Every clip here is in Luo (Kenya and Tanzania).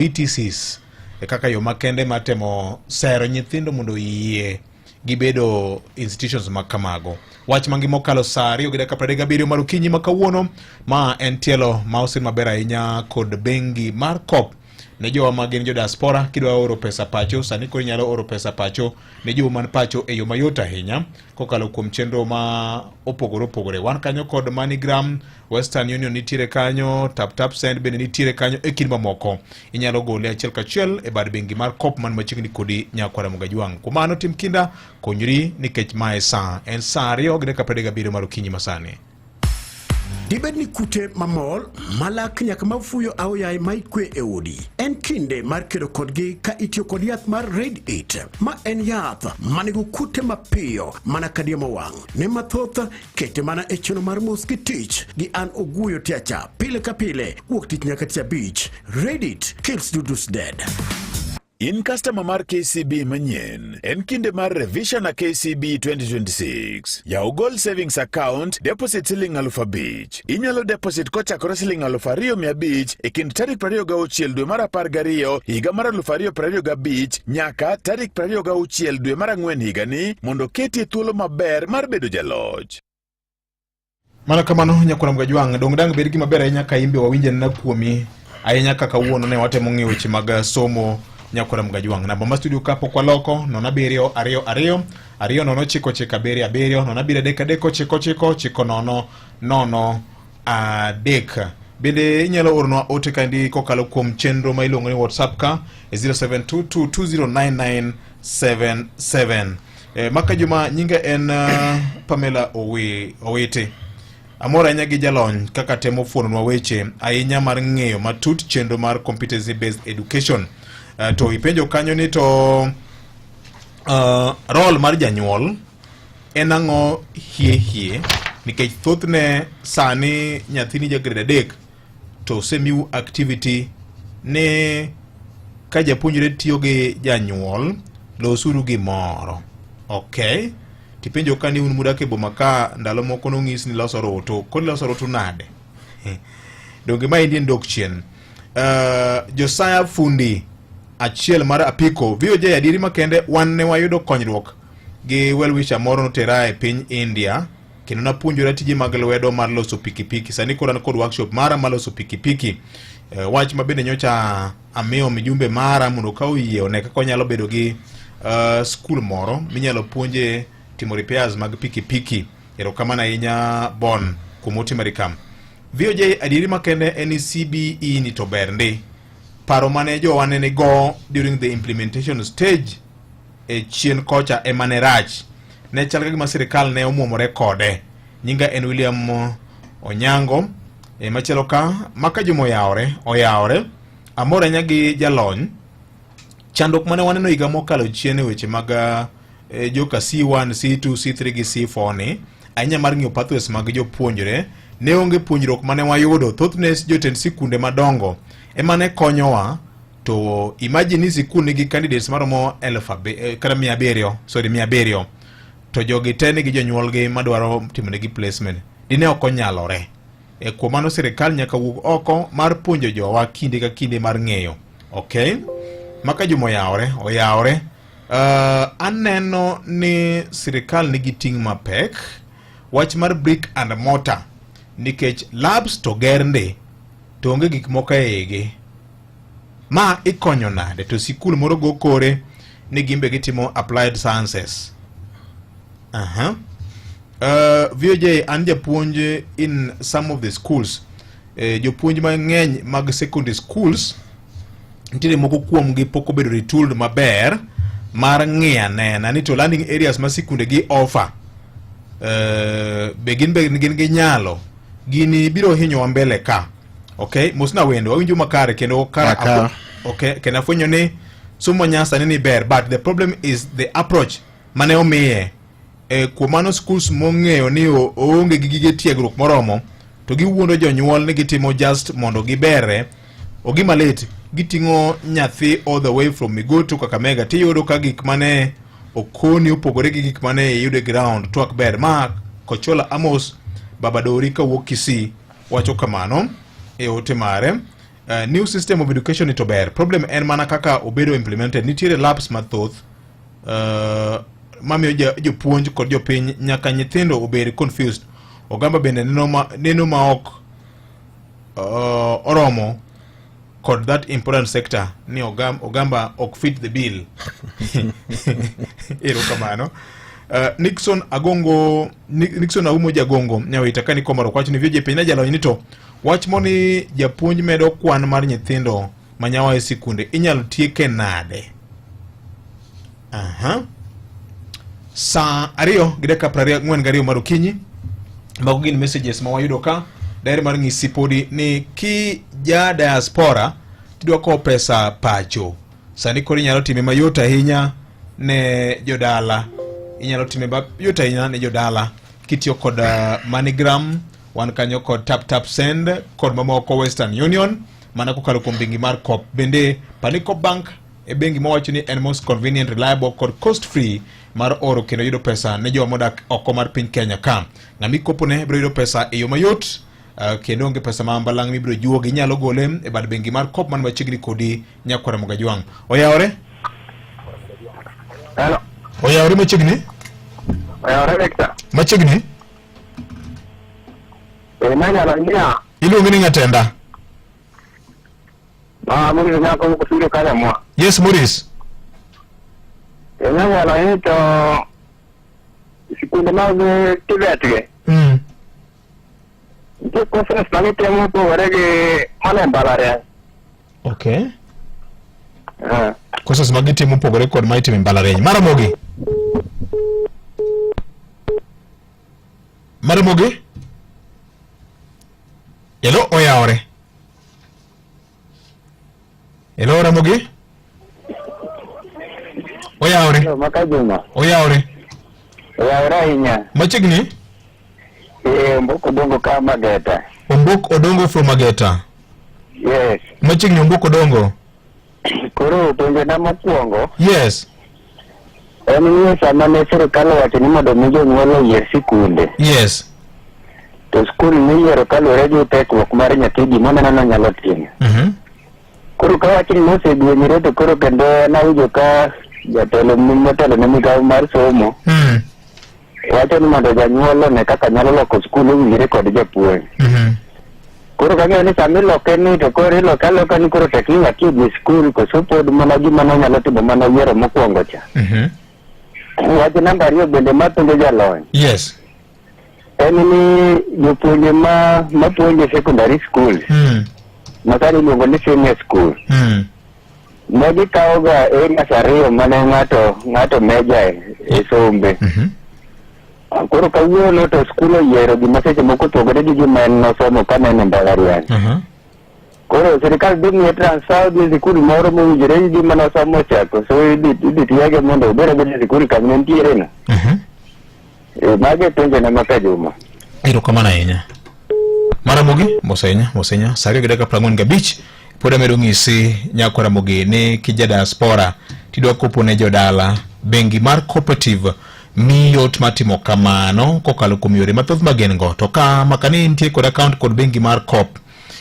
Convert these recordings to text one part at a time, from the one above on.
VTCs e kaka yo makende mar temo sero nyithindo mondo oyie gibedo institutions ma kamago. Wach mangima okalo saa 2:37 mar okinyi ma kawuono, ma en tielo ma osin maber ahinya kod bengi mar COP ne jowa ma gin jo diaspora. Kidwa oro pesa pacho sani koro inyalo oro pesa pacho ne jowa man pacho e yo mayot ahinya kokalo kuom chenro ma opogore opogore. Wan kanyo kod MoneyGram, Western Union nitiere kanyo, Tap Tap Send bende nitiere kanyo e kind mamoko. Inyalo gole achiel kachiel e bad bengi mar COP man machiegni kodi, nyakwara Mugajwang'. Kuom mano tim kinda, konyri nikech mae saa en saa 2:37 mar okinyi masani. Dibed ni kute mamol malak nyaka mafuyo aoyaye ma ikwe e odi. En kinde mar kedo kodgi ka itiyo kod yath mar Red It, ma en yath manigo kute mapiyo mana ka diemo wang'. Ne mathoth kete mana e chenro mar mos gi tich gi an Oguyo Tiacha pile ka pile wuok tich nyaka tich abich. Red It kills dudus dead. In customer mar KCB manyien, en kinde mar Revision a KCB 2026. Yaw Gold Savings Account, deposit siling 5,000. Inyalo deposit kochakore siling 2,500 e kind tarik 26 dwe mar 12 higa mar 2025 nyaka tarik 26 dwe mar 4 higani mondo keti e thuolo maber mar bedo jaloch. Mana kamano, nyakwara Mgajwang', dong dang' bed gima ber ahinya ka imbe wawinj anena kuomi ahinya kaka kawuono ne watemo ng'iyo weche mag somo, nyakwara Mgajwang'. Namba ma studio ka pok waloko 0 7 2 2 2 0 9 9 7 7 0 7 3 3 9 9 9 0 0 3. Bende inyalo oronwa ote kaendi kokalo kuom chenro ma iluongo ni WhatsApp ka e 0722209977. Maka juma nyinga en Pamela Owiti. Amor ahinya gi jalony kaka temo fuononwa weche ahinya mar ng'eyo matut chenro mar competency based education. To ipenjo kanyo ni to role mar janyuol en ang'o hie hie, nikech thothne sani nyathini ja grade 3 to osemiu activity ni ka japuonjre tiyo gi janyuol, losuru gimoro. Okay, tipenjo ka ni un mudak e boma ka ndalo moko nong'is ni loso rutu, koro iloso rutu nade? Donge ma endi en dok chien? Josiah Fundi achiel mar apiko VOJ, adieri makende wan ne wayudo konyruok gi well-wisher moro notera e piny India kendo napuonjora tije mag lwedo mar loso pikipiki. Sani koro an kod workshop mara mar loso pikipiki. Wach ma bende nyocha amiyo mijumbe mara mondo ka oyie one kaka onyalo bedo gi skul moro minyalo puonje timo repairs mag pikipiki. Erokamano ahinya Bon kuom ote mari kam. VOJ, adieri makende en ni CBE ni to ber ndi. Paro mane jowa ne nigo during the implementation stage e chien kocha ema ne rach. Ne chal ka gima sirikal ne omuomore kode. Nyinga en William Onyango. E machielo ka maka juma oyawore, oyawore. Amor ahinya gi jalony. Chandruok mane waneno higa mokalo chien e weche mag joka C1, C2, C3 gi C4 ni ahinya mar ng'iyo pathways mag jopuonjre ne onge puonjruok mane wayudo. Thothne jotend sikunde madongo ema ne konyowa, to imagine ni sikul nigi candidates maromo 700, kata 700, sorry, 700, to jogi te nigi jonyuolgi madwaro timonegi placement, dine ok onyalore. E kuom mano sirikal nyaka wuog oko mar puonjo jowa kinde ka kinde mar ng'eyo. Okay, maka juma oyawore, oyawore. Aneno ni sirikal nigi ting' mapek wach mar brick and mortar, nikech labs to ger ndi to onge gik moko e igi. Ma ikonyo nade to sikul moro go kore ni gimbe gitimo applied sciences? Aha. VOJ, an japuonj in some of the schools. Jopuonj mang'eny mag secondary schools nitiere moko kuomgi pok obedo retooled maber mar ng'iyo anena ni to learning areas ma sikunde gi offer be gin gi nyalo gini biro hinyowa mbele ka. Okay, mosna wendo wawinjo makare kendo kara. Aka. Okay, kendo afwenyo ni somo nyasani ni ber, but the problem is the approach mane omiye. Kuom mano schools mong'eyo ni oonge gi gige tiegruok moromo to giwuondo jonyuol ni gitimo just mondo giberre. Ogima lit, giting'o nyathi all the way from Migori to Kakamega, tiyudo ka gik mane okoni opogore gi gik mane iyudo e ground. Twak ber ma Kochola Amos Baba Dori kawuok Kisii wacho kamano e ote mare. New system of education to ber. Problem en mana kaka obedo implemented. Nitiere lapse mathoth mamiyo jopuonj kod jopiny nyaka nyithindo obed confused. Ogamba bende neno ma, neno ma ok oromo kod that important sector ni Ogamba ok fit the bill. Erokamano. Nixon Agongo, Nixon Aumo Jagongo Nyawita kani Komarok wacho ni VJ piny jalony ni to wach moni japuonj medo kwan mar nyithindo manyawa e sikunde inyalo tieke nade? Aha. Saa 2:42 mar okinyi. Mago gin messages ma wayudo ka. Daher mar ng'isi podi ni ki ja diaspora tidwa kowo pesa pacho. Sani koro inyalo time mayot ahinya ne jodala. Inyalo time mayot ahinya ne jodala kitiyo kod MoneyGram, wan kanyo kod Tap Tap Send kod mamoko Western Union mana kokalo kuom bengi mar Coop. Bende pani Coop Bank e bengi mawacho ni en most convenient, reliable kod cost free mar oro kendo yudo pesa ne joma odak oko mar piny Kenya ka. Ng'ama ikopone biro yudo pesa e yo mayot kendo onge pesa ma mbalang' mibiro juogi. Inyalo gole e bad bengi mar Coop man machiegni kodi nyakwara Mogajwang'. Oyawore? Hello. Oyawore machiegni? Oyawore Victor. Machiegni? Eh, nanyalo niya. Iluongi ni ng'atenda? Ah, Maurice nyako moko kanya mwa. Yes, Maurice. Eh, nanyalo ni to sikunde mag TVET gi. Nitie courses ma gitimo mopogore gi mane mbalariany. Okay. Ah. Courses ma gitimo mopogore kod ma itimo e mbalariany. Maramogi. Maramogi. Hello, oyawore. Hello, Ramogi. Oyawore. Hello, Maka Juma. Oyawore. Oyawore ahinya. Machiegni? Eh, Ombok Odongo ka Mageta. Ombok Odongo from Mageta. Yes. Machiegni Ombok Odongo. Koro penjo na mokwongo. Yes. En ni sama ne sirikal owacho ni mondo mi jonyuol oyier sikunde. Yes. To skul miyiero kaluwore gi tekruok mar nyathi gima oneno ni onyalo timo. Koro ka wach ni nosedwenyore to koro kendo nawinjo ka jatelo motelo ne migawo mar somo wacho ni mondo janyuol one kaka nyalo loko skul owinjore kod japuonj. Koro kang'eyo ni sama iloke ni to koro iloke aloka ni koro tek ni nyathi odhi e skul koso pod mana gima nonyalo timo mana yiero mokwongo cha. Wach namba ariyo bende mapenjo jalony. Yes. En ni jopuonje ma mapuonjo e secondary school ma sani iluongo ni senior school ne gikawoga areas ariyo mane ng'ato ng'ato meja e, e sombe. Koro kawuono to skul oyiero gima seche moko opogore gi gima en nosomo kane en e mbalariany. Koro sirikal dhi miye transfer odhi e sikul moro mowinjore gi gima nosomo cha koso idhi idhi tiege mondo obed abeda e sikul kama entiere no. Eh, mago e penjona ma Kajuma. Erokamano ahinya. Maramogi, mos ahinya, mos ahinya. Saa 2:45 pod amedo ng'isi nyako Ramogi ni kija diaspora tidwa kopo ne jodala bengi mar cooperative mi yot mar timo kamano kokalo kuom yore mathoth ma gin go. To ka makani nitie kod account kod bengi mar coop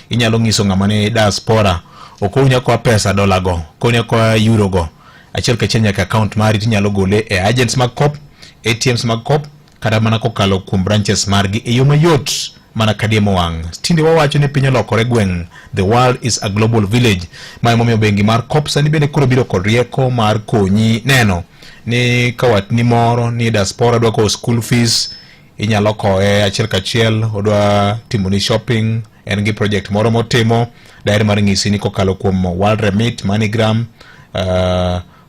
inyalo ng'iso ng'ama ni diaspora okowni akoa pesa dola go, okowni akoa euro go achiel kachiel nyaka account mari tinyalo gole e agents mag coop, ATMs mag coop kata mana kokalo kuom branches margi e yo mayot mana kadiemo wang'. Tinde wawacho ni piny olokore gweng', the world is a global village. Ma emomiyo bengi mar coop sani bende koro biro kod rieko mar konyi neno ni ka watni moro ni diaspora dwa kowo school fees inyalo kowe achiel kachiel, odwa timoni shopping, en gi project moro motimo, daher mar ng'isi ni kokalo kuom World Remit, MoneyGram,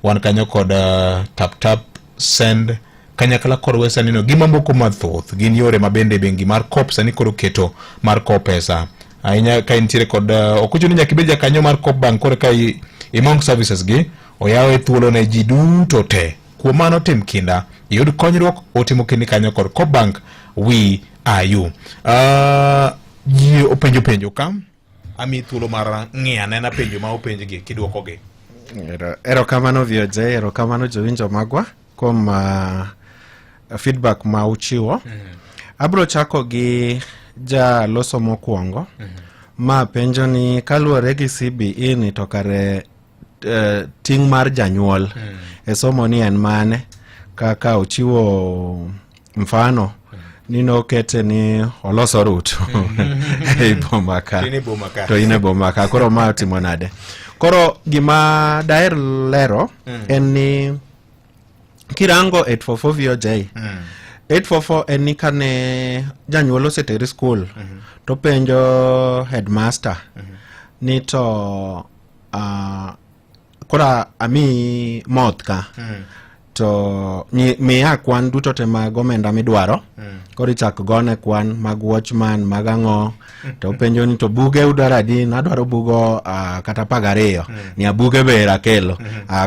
wan kanyo kod Tap Tap Send kanyakla kod Western Union gi mamoko mathoth gin yore ma bende bengi mar Coop sani koro keto mar kowo pesa ahinya ka intiere kod ok ochuno ni nyaka ibed jakanyo mar Coop Bank koro ka imong services gi oyawe thuolo ne ji duto te. Kuom mano tim kinda iyud konyruok ote mokeni kanyo kod Coop Bank we are you. Ji openjo penjo ka ami thuolo mar ng'iyo anena penjo ma openjgi kidwokogi. Erokamano VOJ, erokamano jowinjo magwa kuom feedback ma uchiwo. Abro chako gi jaloso mokwongo. Ma penjo ni kaluwore gi CBE ni to kare ting' mar janyuol e somo ni en mane kaka ochiwo mfano ni nokete ni oloso rutu e boma ka To in e boma ka. to in e boma ka koro ma otimo nade koro gima daher lero en ni kirango 844 VOJ 844 en ni kane janyuol oseteri skul to penjo headmaster ni to koro amiyi moth ka to miya kwan duto te mag omenda midwaro koro ichak gone kwan mag watchman mag ang'o to openjo ni to buge udwaro adi nadwaro bugo kata 12 ni buge be era akelo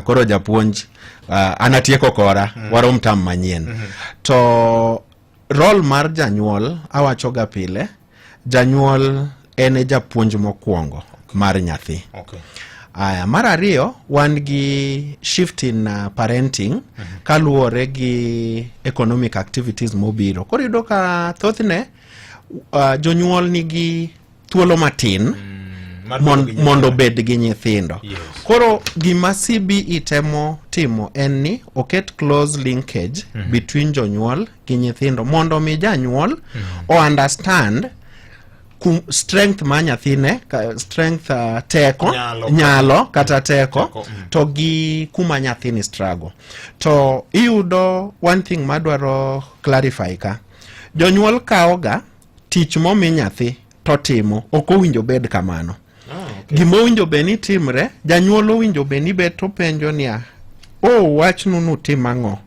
koro japuonj an atieko kora warom tam manyien to role mar janyuol awacho ga pile janyuol en e japuonj mokwongo mar nyathi Aya, mar ariyo wan gi shift in parenting kaluwore gi economic activities mobiro. Koro iyudo ka thothne jonyuol nigi thuolo matin Mar bedo gi nyithindo. mondo obed gi nyithindo. Yes. Koro gima CBE temo timo en ni oket close linkage between jonyuol gi nyithindo mondo mi janyuol o understand kum, strength ma nyathine ka, strength teko Nyalo. nyalo kata teko, Teko, to gi kuma nyathini struggle to iyudo one thing madwaro clarify ka jonyuol kawoga tich momi nyathi to timo ok owinjo bed kamano gima owinjo bed ni timre janyuol owinjo bed ni bet to penjo niya o wachnu nutim ang'o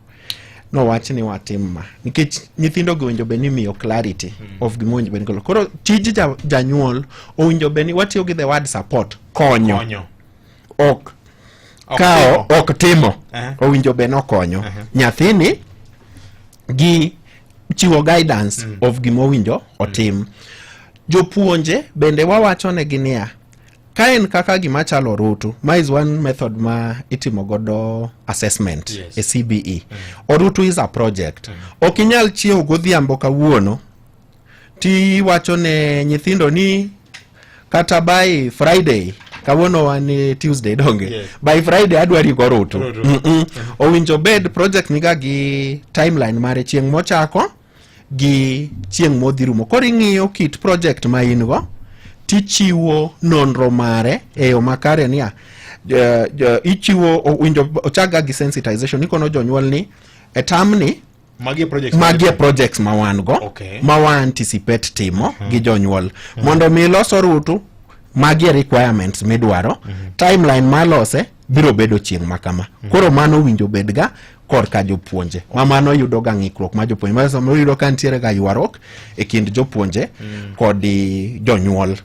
nowach ni watim ma nikech nyithindo gi owinjo bed ni imiyo clarity of gima owinjo bed ni golo koro tij janyuol owinjo bed ni watiyo gi the word support konyo, Konyo. ok Ok kawo timo. ok timo owinjo bed ni okonyo nyathini gi chiwo guidance of gima owinjo otim jopuonje bende wawacho negi niya ka en kaka gima chalo orutu ma is one method ma itimo godo assessment e CBE orutu is a project ok inyal chiewo godhiambo kawuono tiwacho ne nyithindo ni kata by Friday kawuono wan e Tuesday donge Yes. by Friday adwari go orutu Orutu. Owinjo bed project niga gi timeline mare chieng' mochako gi chieng' modhi rumo koro ing'iyo kit project ma in go tichiwo nonro mare e yo makare niya ichiwo owinjo ochak gi sensitization ikono jonyuol ni e term ni Magi e projects magi e projects ma wan go ma wa anticipate timo gi jonyuol mondo mi los orutu magi e requirements midwaro timeline malose biro bedo chieng' ma kama koro mano owinjo bed ga korka jopuonje ma mano yudo ga ng'ikruok ma jopuonje ma samoro yudo ka nitiere ga ywaruok e kind jopuonje kod jonyuol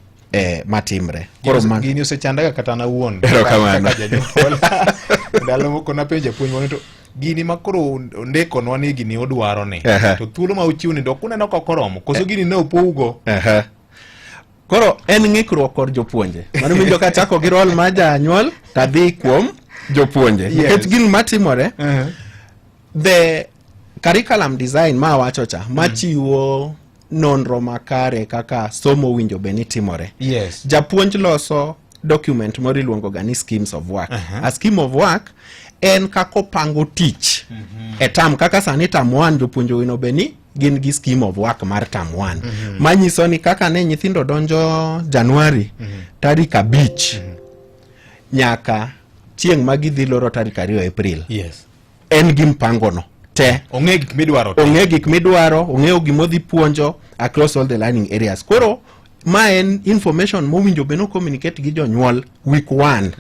matimre koro gini osechandaga kata an awuon Erokamano. kaka janyuol ndalo moko napenjo japuonj moro ni to gini ma koro ondikonwa ni gini odwaro ni to thuolo ma uchiwo ni to ok uneno ka ok oromo koso gini ne opougo Koro en ng'ikruok kod jopuonje mano winjo ka chako gi role mar janyuol tadhi kuom jopuonje nikech gin matimore the curriculum design ma awacho cha machiwo nonro makare kaka somo owinjo bed ni timore japuonj loso document moro iluongo ga ni schemes of work a scheme of work en kaka opango tich e term kaka sani term 1 jopuonje owinjo bed ni gin gi scheme of work mar term 1 manyiso ni kaka ne nyithindo donjo Januari tarik 5 nyaka chieng' ma gidhi loro tarik 2 April en gi mpango no te ong'e gik midwaro te. ong'e gik midwaro ong'eyo gima odhi puonjo across all the learning areas koro ma en information mowinjo bed no communicate gi jonyuol week 1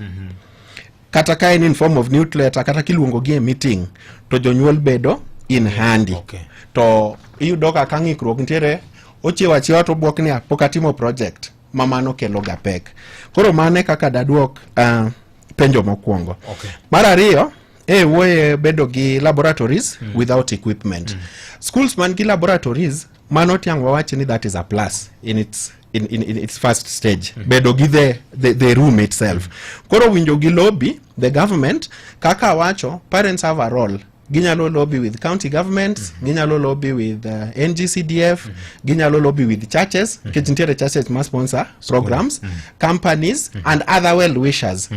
kata ka en in form of newsletter kata kiluongo gi e meeting to jonyuol bedo in handy to iyudo ka ka ng'ikruok nitiere ochiewo achiewa to obwok niya pok atimo project ma mano kelo ga pek koro mano e kaka daduok penjo mokwongo mar ariyo e wuoye bedo gi laboratories without equipment schools man gi laboratories mano tiang' wawach ni that is a plus in its first stage bedo gi the room itself koro winjo gi lobby the government kaka awacho parents have a role Ginyalo lobby with county governments, ginyalo lobby with NGCDF, ginyalo lobby with churches, nikech nitiere churches ma sponsor programs, companies and other well wishers.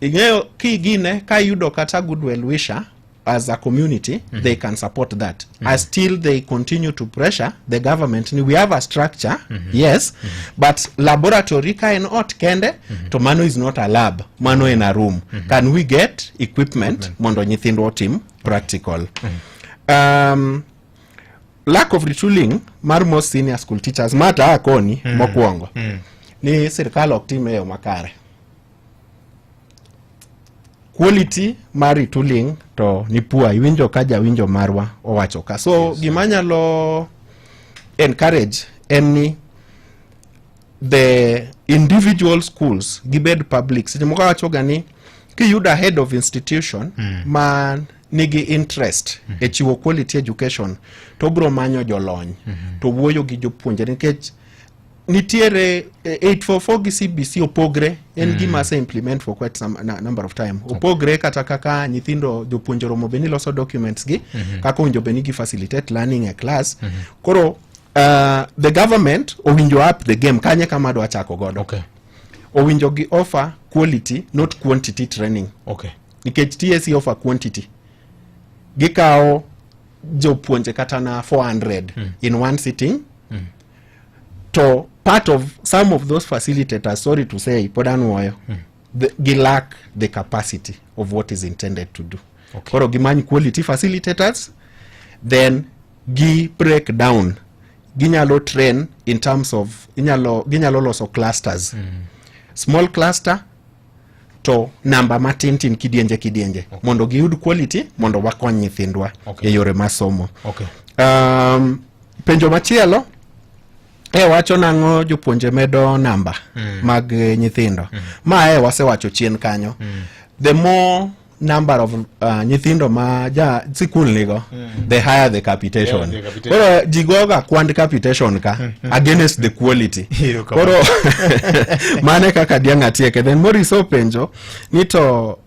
Ing'eyo kigine ka iyudo kata good well wisher as a community, they can support that as still they continue to pressure the government ni we have a structure, yes, but laboratory ka en ot kende to mano is not a lab, mano en a room. Can we get equipment mondo nyithindwa otim practical? Lack of retooling mar most senior school teachers mata akoni mokwongo ni sirkal ok tim e yo makare. Quality mar retooling to ni poor. Iwinjo ka jawinjo marwa owacho ka. So gima nyalo encourage en ni the individual schools gibed public. Seche moko awacho ga ni kiyudo a head of institution ma nigi interest e chiwo quality education, to obro manyo jolony to wuoyo gi jopuonjre, nikech nitiere 844 gi CBC opogre. En gima ase implement for quite some number of time. Opogre kata kaka nyithindo, jopuonje romo bed ni loso documents gi, kaka owinjo bed ni gi facilitate learning e class. Koro the government owinjo up the game kanye kama adwa chako godo. Owinjo gi offer quality, not quantity training, nikech TSC offer quantity. Gikawo jopuonje kata na 400 in one sitting, to part of some of those facilitators, sorry to say, pod anuoyo, gi lack the capacity of what is intended to do. Koro gimany quality facilitators, then gi break down. Ginyalo train in terms of ginyalo loso clusters, small cluster to namba matin tin, kidienje kidienje, mondo giyud quality, mondo wakony nyithindwa e yore masomo. Penjo machielo e wacho nang'o jopuonje medo namba mag nyithindo? Ma e wasewacho chien kanyo. The more number of nyithindo ma ja sikul nigo, the higher the capitation. Yeah, the capitation. Koro ji goga kwand capitation ka against the quality. Erokamano. Koro mane kaka diang' atieke. Then Morris openjo ni to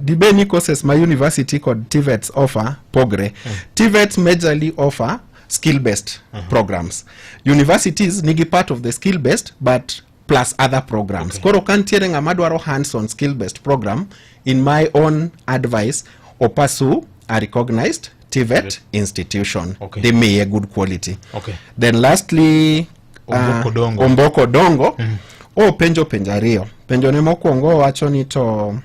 dibed ni courses ma university kod TVETs offer pogre? TVETs majorly offer skill based programs. Universities nigi part of the skill based but plus other programs. Koro ka nitiere ng'ama dwaro hands on skill based program, in my own advice, o pursue a recognized TVET institution. Dhi miye good quality. Then lastly, Omboko Dongo. Omboko Dongo openjo penjo ariyo. Penjo ne mokwongo owacho ni to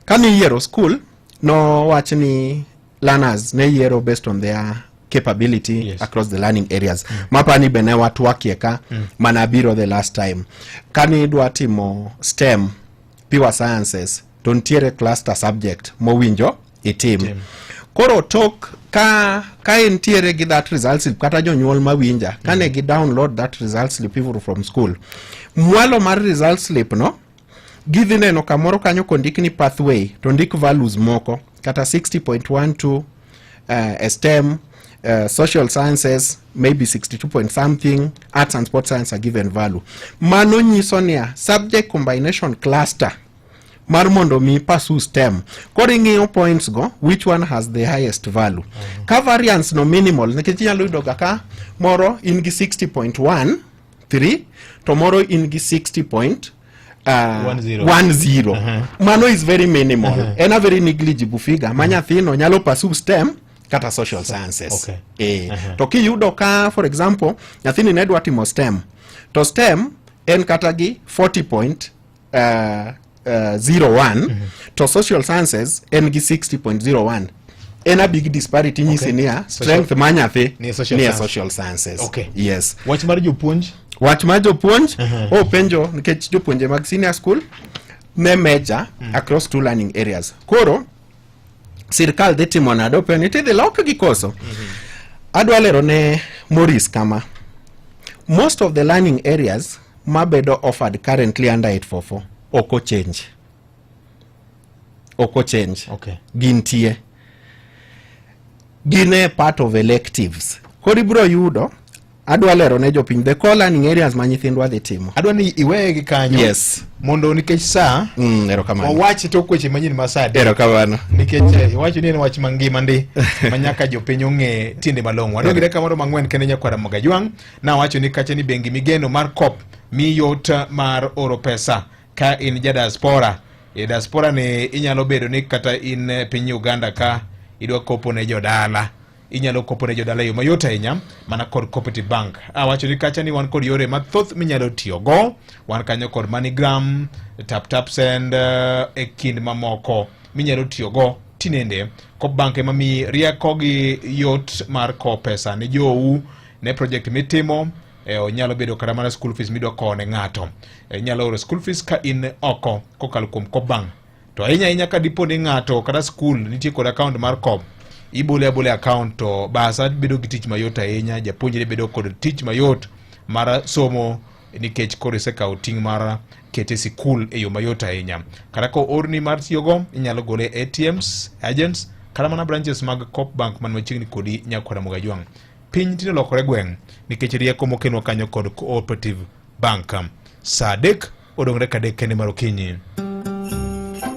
kane iyiero school, nowach ni learners ne yiero based on their capability across the learning areas. Mapani be ne watwakie ka mana biro the last time. Kane idwa timo STEM, pure sciences, to nitiere cluster subject mowinjo itim. Koro tok ka entiere gi that result slip, kata jonyuol mawinja, kane gi download that result slip even from school, mwalo mar result slip no gidhi neno kamoro kanyo kondik ni pathway, to ndik values moko kata 60.12 STEM, social sciences maybe 62 point something, arts and sport science are given value. Mano nyiso niya subject combination cluster mar mondo mi pursue STEM. Koro ing'iyo points go, which one has the highest value. Ka variance no minimal, nikech inyalo yudo ga ka moro in gi 60.1 3 to moro in gi 60 point 10. 10. Mano is very minimal, en a very negligible figure ma nyathino nyalo pursue STEM kata social sciences. To kiyudo ka, for example, nyathini ne dwa timo STEM, to STEM en kata gi 40 point 01 to social sciences en gi 60.01, en a big disparity nyisi niya strength ma nyathi Ni e social ni e science. Social sciences. Yes. Wach mar jopuonj. Wach mar jopuonj openjo nikech jopuonje mag senior school ne major across two learning areas. Koro sirkal dhi timo nade? Openjo ni tidhi lokgi koso? Adwa lero ne Morris kama: most of the learning areas mabedo offered currently under 844 ok ochange, ok ochange. Gintie, gin e part of electives. Koro ibiro yudo, adwa lero ne jopiny the core learning areas ma nyithindwa dhi timo. Adwa ni iweye gi kanyo. Yes. Mondo nikech saa Erokamano. wawach tok weche manyien ma saa adek. Erokamano. Nikech iwacho ni en wach mangima ndi ma nyaka jopiny ong'e tiende malong'o. Wadong' gi dakika moro mang'wen kende nyakwara Mogajwang'. Nawacho ni kacha ni bengi migeno mar COP mi yot mar oro pesa ka in ja diaspora. E diaspora ni inyalo bedo ni kata in e piny Uganda ka idwa kopo ne jodala. Inyalo kopo ne jodala e yo mayot ahinya mana kod Cooperative Bank. Awacho ni kacha ni wan kod yore mathoth minyalo tiyogo. Wan kanyo kod MoneyGram, Tap Tap Send e kind mamoko minyalo tiyogo tinende. Coop Bank ema miyi rieko gi yot mar kowo pesa ne jou ne project mitimo. Onyalo bedo kata mana school fees midwa kowo ne ng'ato. Inyalo oro school fees ka in oko kokalo kuom Coop Bank. To ahinya ahinya ka dipo ni ng'ato kata school nitie kod account mar Coop, ibole abola account to basa bedo gi tich mayot ahinya, japuonjre bedo kod tich mayot mar somo nikech koro isekawo ting' mar kete sikul e yo mayot ahinya. Kata ko orni mar tiyogo, inyalo gole e ATMs, agents, kata mana branches mag Coop Bank man machiegni kodi nyakwara Mogajwang'. Piny tinde olokore gweng' nikech rieko mokelnwa kanyo kod Cooperative Bank. Saa 3 odong' dakika 3 kende mar okinyi.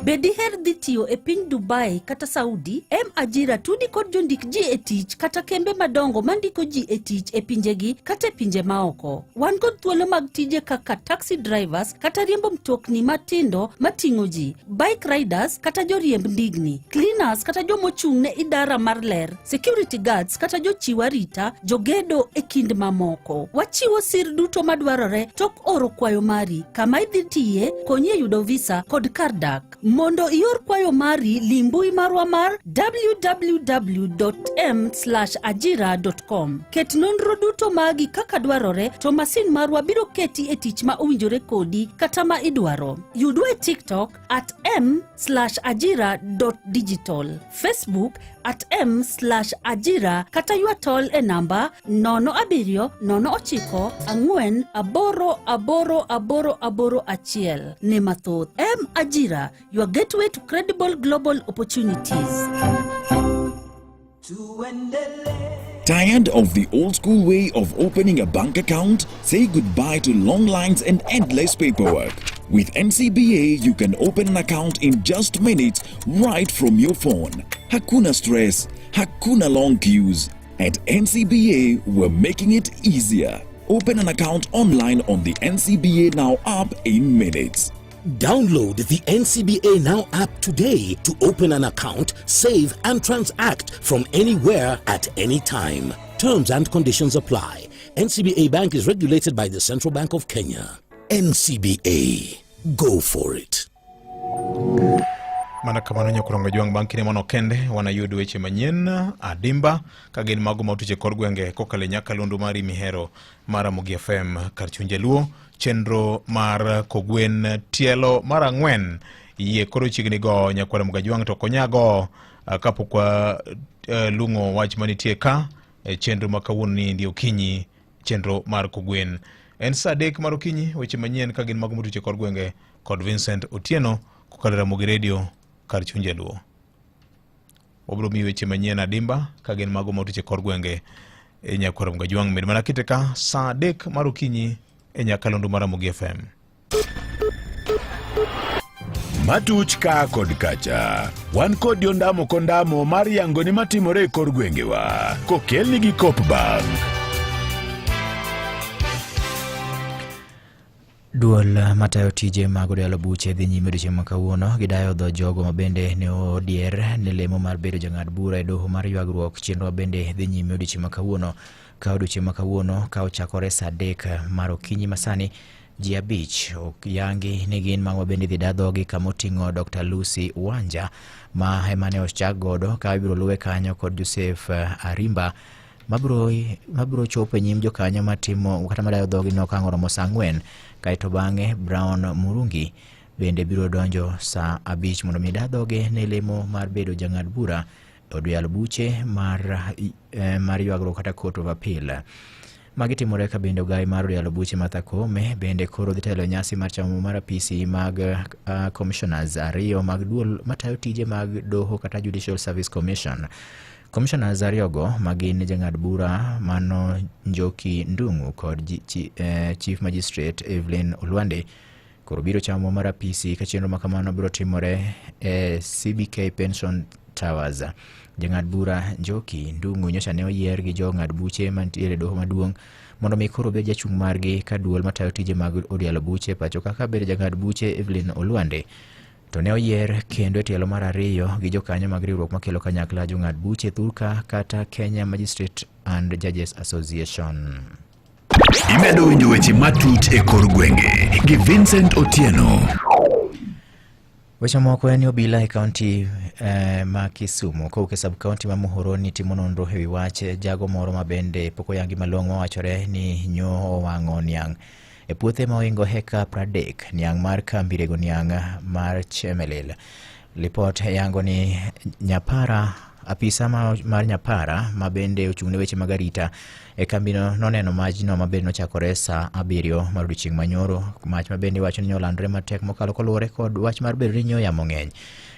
Be diher dhi tiyo e piny Dubai kata Saudi? M Ajira tudi kod jondik ji e tich kata kembe madongo mandiko ji e tich e pinjegi kata e pinje maoko. Wan kod thuolo mag tije kaka taxi drivers kata riembo mtokni matindo mating'o ji, bike riders kata joriemb ndigni, cleaners kata jomochung' ne idara mar ler, security guards kata jochiw arita, jogedo e kind mamoko. Wachiwo sir duto madwarore tok oro kwayo mari, kama idhi tiye, konyi e yudo visa kod kar dak. Mondo ior kwayo mari, li mbui marwa mar www.m/ajira.com. Ket nonro duto magi kaka dwarore to masin marwa biro keti e tich ma owinjore kodi kata ma idwaro. Yudwa e TikTok at m/ajira.digital, Facebook at m/ajira kata ywa tol e namba 07 09 4 8 8 8 8 1. Ne mathoth. M Ajira, your gateway to credible global opportunities. Tired of the old school way of opening a bank account? Say goodbye to long lines and endless paperwork. With NCBA, you can open an account in just minutes right from your phone. Hakuna stress, hakuna long queues. At NCBA, we're making it easier. Open an account online on the NCBA Now app in minutes. Download the NCBA Now app today to open an account, save, and transact from anywhere at any time. Terms and conditions apply. NCBA Bank is regulated by the Central Bank of Kenya. NCBA. Go for it. Mana kamano nyakurongo jwang' bang' kinde mano kende wanayud weche manyien adimba ka gin mago ma otuche kor gwenge kokalo e nyakalondo mari mihero mar Ramogi FM kar chuny jaluo chenro mar kogwen tielo mar 4 yie koro chiegni go nyakwara Mugajwang' to ok onyago kapok wa lung'o wach manitie ka e chenro ma kawuono ni ndi okinyi chenro mar kogwen en saa 3 mar okinyi weche manyien ka gin mago motuche kor gwenge kod Vincent Otieno kokalo e Ramogi Radio kar chuny jaluo. Wabiro miyi weche manyien adimba ka gin mago motuche kor gwenge e nyakwara Mugajwang' med mana kite ka saa 3 mar okinyi e nyakalondo mar Ramogi FM. Matuch ka kod kacha. Wan kod ondamo kondamo mar yango ni matimore e kor gwengewa. Kokelni gi Coop Bank. Duol matayo tije mag od yalo buche dhi nyime odiechieng' ma kawuono gidayo dho jogo ma bende ne odier ne lemo mar bedo jang'ad bura e doho mar ywagruok. Chenro bende dhi nyime odiechieng' ma kawuono ka odiechieng' ma kawuono ka ochakore saa 3 mar okinyi masani ji 5 oyangi ni gin mago bende idhi da dhogi kama oting'o Dr. Lucy Wanja ma ema ne ochak godo ka ibiro luwe kanyo kod Joseph Arimba mabiro chopo e nyim jokanyo matimo kata madayo dhogi no ka ang' oromo saa 4 kaeto bang'e Brown Murungi bende biro donjo saa 5 mondo mi da dhoge ne lemo mar bedo jang'ad bura e od yalo buche mar ywagruok kata Court of Appeal. Magi timore ka bende ogai mar od yalo buche Martha Koome bende koro dhi telo e nyasi mar chamo mar apisi mag commissioners 2 mag duol matayo tije mag doho kata Judicial Service Commission. Commissioners 2 go magin jang'ad bura mano Njoki Ndung'u kod Chief Magistrate Evelyn Olwande. Koro biro chamo mar apisi ka chenro ma kamano biro timore e CBK Pension Towers. Jang'ad bura Njoki Ndung'u nyocha ne oyier gi jong'ad buche mantiere e doho maduong' mondo mi koro obed jachung' margi ka duol matayo tije mag od yalo buche pacho kaka bedo jang'ad buche Evelyn Olwande to ne oyier kendo e tielo mar ariyo gi jokanyo mag riwruok makelo kanyakla jong'ad buche thurka kata Kenya Magistrate and Judges Association. Imedo winjo weche matut e kor gwenge gi Vincent Otieno. Weche moko en ni obila e kaunti eh, ma Kisumu kowuok e sub kaunti ma Muhoroni timo nonro e wi wach jago moro ma bende pok oyangi malong'o mawachore ni nyo owang'o niang' e puothe ma ohingo heka 30 niang' mar kambi rego niang' mar Chemelil. Lipot yango ni Nyapara apisa mar Nyapara ma bende ochung' ne weche mag arita e kambino noneno majno ma bende nochakore saa 7 mar odiochieng' manyoro, mach ma bende iwacho ni olandore matek mokalo koluwore kod wach mar bedo ni nyo yamo ng'eny.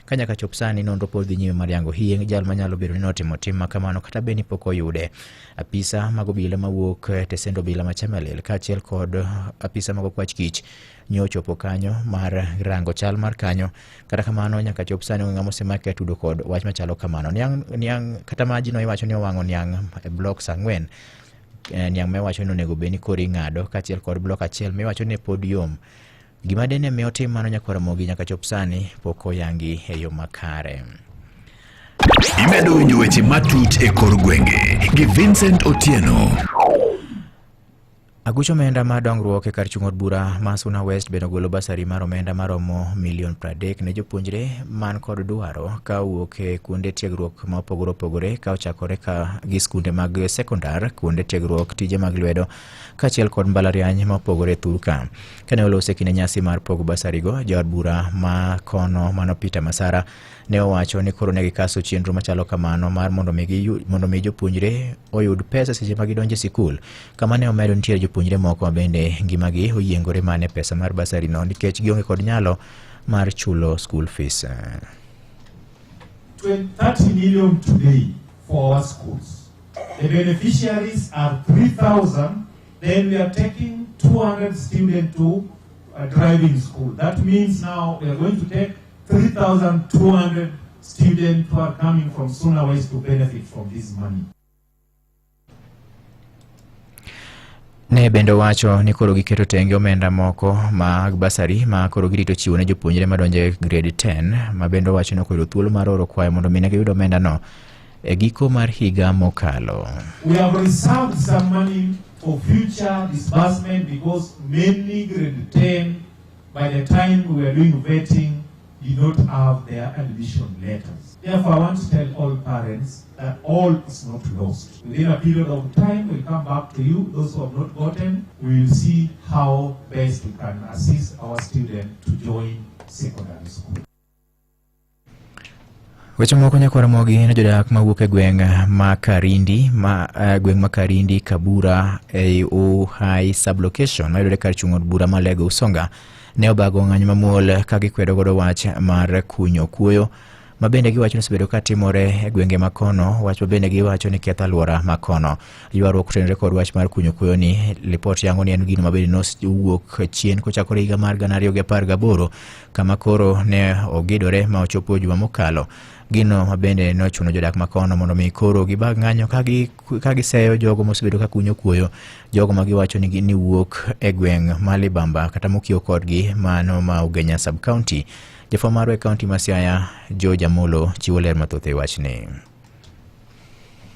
Ka nyaka chop sani nonro pod dhi nyime mar yango hie jal manyalo bedo ni notimo tim ma kamano kata bed ni pok oyude. Apisa mag obila mawuok e tesend obila ma Chemelil kaachiel kod apisa mag okwach kich nyo ochopo kanyo mar rango chal mar kanyo. Kata kamano nyaka chop sani onge ng'ama osemak ka tudo kod wach machalo kamano. Niang', niang' kata majno iwacho ni owang'o niang' e blocks 4. Niang' ma iwacho ni onego bed ni koro ing'ado kaachiel kod blok achiel ma iwacho ni pod yom. Gima dine mi otim mano nyakwar Ramogi nyaka chop sani pok oyangi e yo makare. Imedo winjo weche matut e kor gwenge gi Vincent Otieno. Aguch omenda mar dongruok e kar chung' od bura ma Suna West bende ogolo basari mar omenda maromo milion 30 ne jopuonjre man kod dwaro ka owuok e kuonde tiegruok ma opogore opogore ka ochakore ka gi skunde mag sekondar, kuonde tiegruok, tije mag lwedo kaachiel kod mbalariany ma opogore thurka. Kane oloso e kinde nyasi mar pogo basarigo, jaod bura ma kono mano Peter Masara ne owacho ni koro ne gikaso chenro machalo kamano mar mondo mi jopuonjre oyud pesa seche ma gidonjo e sikul. Kama ne omedo nitiere jopuonjre moko ma bende ngimagi oyiengore mana e pesa mar basari no nikech gionge kod nyalo mar chulo school fees. 30 million today for our schools. The beneficiaries are 3,000. Then we are taking 200 students to a driving school. That means now we are going to take 3,200 students who are coming from Suna West to benefit from this money. Ne bende owacho ni koro giketo tenge omenda moko mag basari ma koro girito chiwo ne jopuonjre madonjo e grade 10 ma bende owacho ni ok oyudo thuolo mar oro kwayo mondo mi ne giyud omendano e giko mar higa mokalo. We have reserved some money for future disbursement because many grade 10 by the time we were doing vetting did not have their admission letters. Therefore, I want to tell all parents that all is not lost. Within a period of time, we'll come back to you. Those who have not gotten, we will see how best we can assist our students to join secondary school. Weche moko nyakwar Ramogi ne jodak mawuok e gweng' ma Karindi, ma gweng' ma Karindi Kabura ei Uhai sublocation mayudore kar chung' od bura ma Lego Usonga ne obago ng'anyo mamuol ka gikwedo godo wach mar kunyo kuoyo ma bende giwacho ni osebedo ka timore e gwenge ma kono, wach ma bende giwacho ni ketho alwora ma kono. Ywaruok otenore kod wach mar kunyo kuoyo ni lipot yango ni en gino ma bende nosewuok chien kochakore higa mar 2018 kama koro ne ogidore ma ochopo juma mokalo. Gino ma bende nochuno jodak ma kono mondo mi koro gibag ng'anyo ka giseyo jogo mosebedo ka kunyo kuoyo, jogo ma giwacho ni ni wuok e gweng' ma Libamba kata mokiewo kodgi mano ma Ugenya sub county. Jafwambo marwa e kaunti ma Siaya, George Amolo, chiwo ler mathoth e wachni.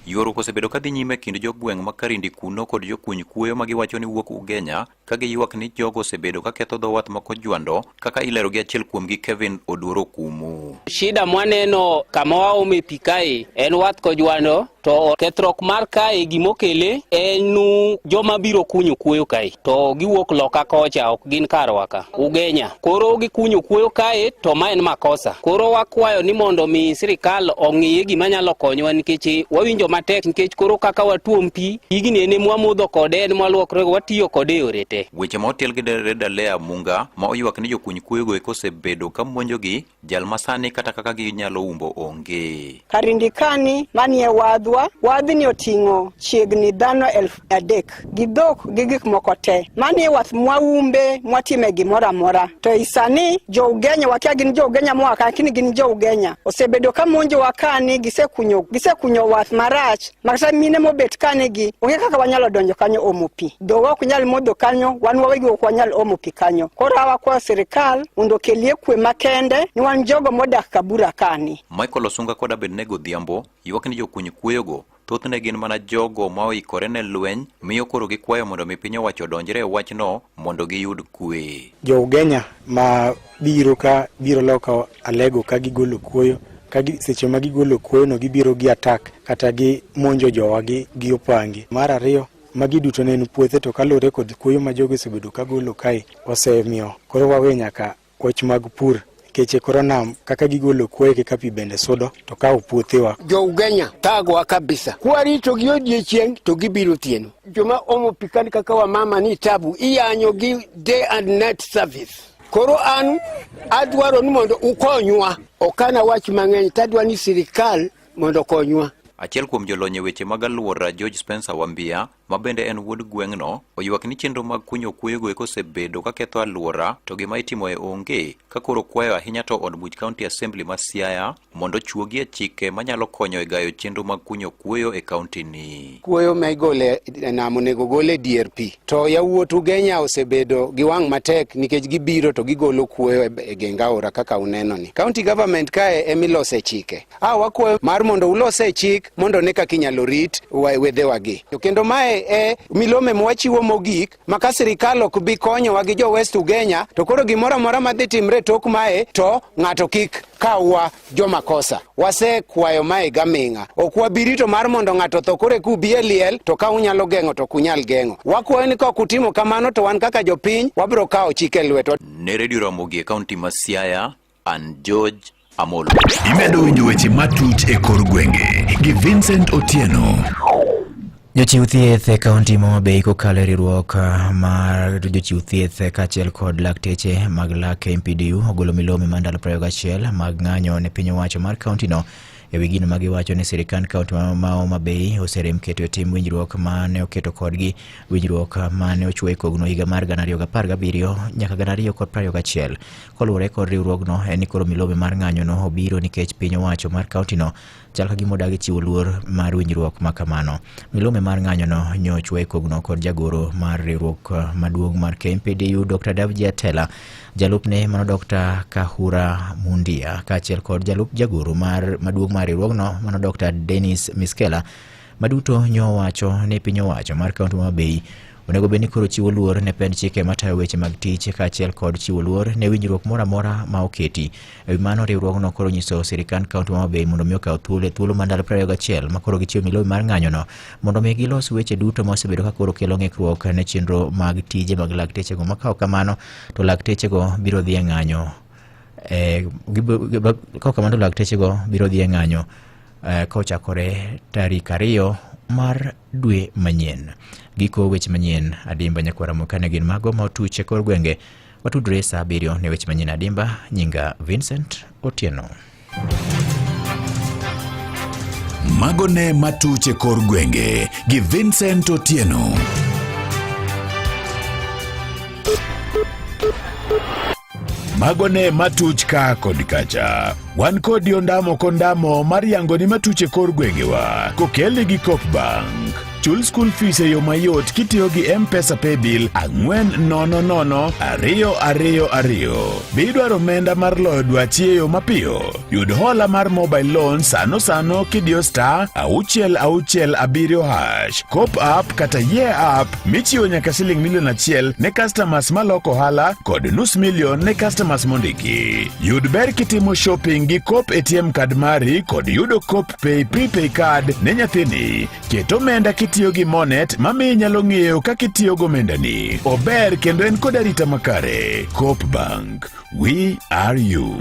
Ywaruok osebedo ka dhi nyime e kind jogweng' ma Karindi kuno kod jokuny kuoyo ma giwacho ni wuok Ugenya ka giywak ni jogo osebedo ka ketho dho wath ma Kojwando kaka ilero gi achiel kuomgi Kevin Oduor Okumu. Shida mwaneno kama waome pi kae en wath Kojwando, to kethruok mar kae gimokele en joma biro kunyo kuoyo kae to giwuok loka kocha, ok gin karwa ka Ugenya. Koro gikunyo kuoyo kae to ma en makosa. Koro wakwayo ni mondo mi sirikal ong'iye gima nyalo konyowa nikech wawinjo matek, nikech koro kaka watuom pi higni en mwamodho kode, en mwaluokrego, watiyo kode e yore te. Weche ma otiel gi Reda Lea Munga ma oywak ni jokuny kuoyogo eko osebedo ka monjogi, jal ma sani kata kaka ginyalo umbo onge. Karindikani manie wadhu wadhwa, wadhni oting'o chiegni dhano 3000 gi dhok gi gik moko te. Mani e wath mwaumbe mwatime gimoro amora. To i sani jo Ugenya wakia gin jo Ugenya moa ka lakini gin jo Ugenya. Osebedo ka monjowa kani gisekunyo gisekunyo wath marach ma kata mine mobet kani gi onge kaka wanyalo donjo kanyo omo pi. Dhowa ok nyal modho kanyo, wan wawegi ok wanyal omo pi kanyo. Koro wakwayo sirikal mondo okelie kwe makende ni wan jogo modak Kabura kani. Michael Osunga kod Abednego Odhiambo ywak ni jokuny kuoyogo thothne gin mana jogo ma oikore ne lweny miyo koro gikwayo mondo mi piny owacho odonjre e wachno mondo giyud kwe. Jo Ugenya ma biro ka biro loka Alego ka gigolo kuoyo ka seche ma gigolo kuoyo no gibiro gi attack kata gi monjo jowa gi, gi opangi. Mar ariyo, magi duto ne en puothe to kaluwore kod kuoyo ma jogi osebedo ka golo kae osemiyo koro wawe nyaka wach mag pur nikech koro nam kaka gigolo kuoyo kaka pi bende sudo to kawo puothewa. Jo Ugenya thagowa kabisa. Kwarito gi odiechieng' to gibiro otieno. Joma omo pi kani kaka wamama ni tabu iyanyo gi day and night service. Koro an adwaro ni mondo ukonywa. Ok an awach mang'eny tadwa ni sirikal mondo okonywa. Achiel kuom jolony e weche mag alwora George Spencer Wambia ma bende en wuod gweng'no, oywak ni chenro mag kunyo kuoyogo eko osebedo ka ketho alwora to gima itimoe onge ka koro kwayo ahinya to od buch County Assembly ma Siaya mondo ochuogie chike manyalo konyo e gayo chenro mag kunyo kuoyo e kaunti ni. Kuoyo ma igolo e nam onego gol e dier pi. To yawuot Ugenya osebedo gi wang' matek nikech gibiro to gigolo kuoyo e geng aora kaka uneno ni. County government kae emilose chike. A wakwayo mar mondo ulose chik mondo ne kaka inyalo rit wedhewagi. Kendo mae e milome mwachiwo mogik ma ka sirikal ok bi konyowa gi jo West Ugenya to koro gimoro amora madhi timre tok mae to ng'ato kik kawwa jomakosa. Wasekwayo mae gaming'a. Ok wabi rito mar mondo ng'ato otho koro eka ubi e liel to ka unyalo geng'o to ok unyal geng'o. Wakwayo ni ka ok utimo kamano to wan kaka jopiny wabiro kawo chik e lwetwa. Ne Radio Ramogi e kaunti ma Siaya, an George Amolo. Imedo winjo weche matuch e kor gwenge gi Vincent Otieno. Jochiw thieth e kaunti ma Homa Bay kokalo e riwruok ah, mar jochiw thieth kaachiel kod lakteche mag lak MPDU ogolo milome mar ndalo 21 mag ng'anyo ne piny owacho mar kauntino e wi gino ma giwacho ni sirikand kaunti ma Homa Bay oserem keto e tim winjruok ma ne oketo kodgi winjruok ma ne ochwo e kogno higa mar 2017 nyaka 2021 Koluwore kod riwruogno en ni koro milome mar ng'anyono obiro nikech piny owacho mar kauntino chal ka gima odagi chiwo luor mar winjruok ma kamano. Milome mar ng'anyono nyochwa e kogno kod jagoro mar riwruok maduong' mar KMPDU Dr. Davji Atela, jalupne mano Dr. Kahura Mundia kaachiel kod jalup jagoro mar maduong' mar riwruogno mano Dr. Dennis Miskela maduto nyo wacho ni piny owacho mar kaunti ma Homa Bay onego bed ni koro chiwo luor ne pend chike matayo weche mag tich kaachiel kod chiwo luor ne winjruok moro amora ma oketi. E wi mano, riwruogno koro nyiso sirikand kaunti ma Homa Bay mondo mi okaw thuolo e thuolo mar ndalo 21 ma koro gichiwo milome mar ng'anyono mondo mi gilos weche duto ma osebedo ka koro kelo ng'ikruok ne chenro mag tije mag laktechego ma ka ok kamano to laktechego biro dhi e ng'anyo e, ka ok kamano to laktechego biro dhi e ng'anyo eh, kochakore tarik ariyo mar dwe manyien. Giko weche manyien adimba nyakwara mokane gin mago ma otuch e kor gwenge. Watudre saa abiriyo ne weche manyien adimba. Nyinga Vincent Otieno. Mago ne matuch e kor gwenge gi Vincent Otieno. Mago ne matuch ka kod kacha. Wan kodi ondamo kondamo mar yango ni matuch e kor gwengewa kokelni gi Coop Bank. Chul school fees e yo mayot kitiyo gi M-Pesa Paybill 400 222. Be idwaro omenda mar loyo dwachi e yo mapiyo? Yud hola mar mobile loan sano sano kidiyo star 667 hash. Coop app kata Ye app michiwo nyaka siling milion achiel ne customers maloko ohala kod nus milion ne customers mondiki. Yud ber kitimo shopping gi Coop ATM card mari kod yudo Coop Pay prepay card ne nyathini. Ket omenda kitiyo gi Monet mamiyo inyalo ng'eyo kaka itiyo gomendani. Ober kendo en kod arita makare. Coop Bank. We are you.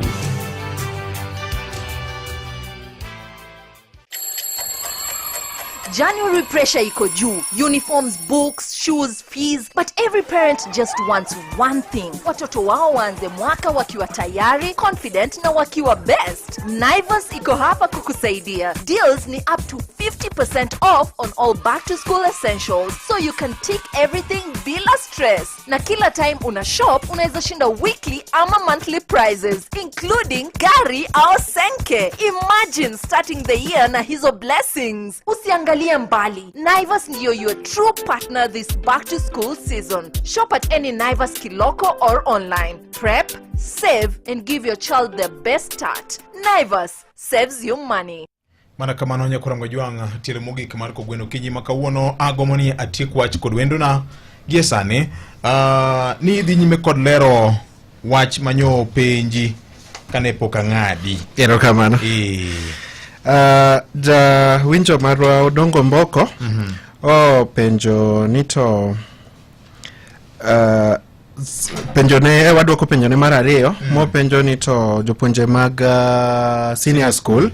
January pressure iko juu. Uniforms, books, shoes, fees, but every parent just wants one thing. Watoto wao waanze mwaka wakiwa tayari, confident na wakiwa best. Naivas iko hapa kukusaidia. Deals ni up to 50% off on all back to school essentials so you can tick everything bila stress. Na kila time una shop unaweza shinda weekly ama monthly prizes including gari au senke. Imagine starting the year na hizo blessings. Usiangalie mbali. Naivas ndiyo your true partner this back to school season. Shop at any Naivas Kiloko or online. Prep, save and give your child the best start. Naivas saves you money. Mana kamano nyakorango jwang' tielo mogik mar kogweno okinyi ma kawuono agombo ni atiek wach kod wendona gie sani ni idhi nyime kod lero wach manyo penji kane pok ang'adi. Erokamano. Ja winjo marwa Odongo Mboko openjo ni to penjo ne wadwoko penjo ne mar ariyo mopenjo ni to jopuonje mag senior school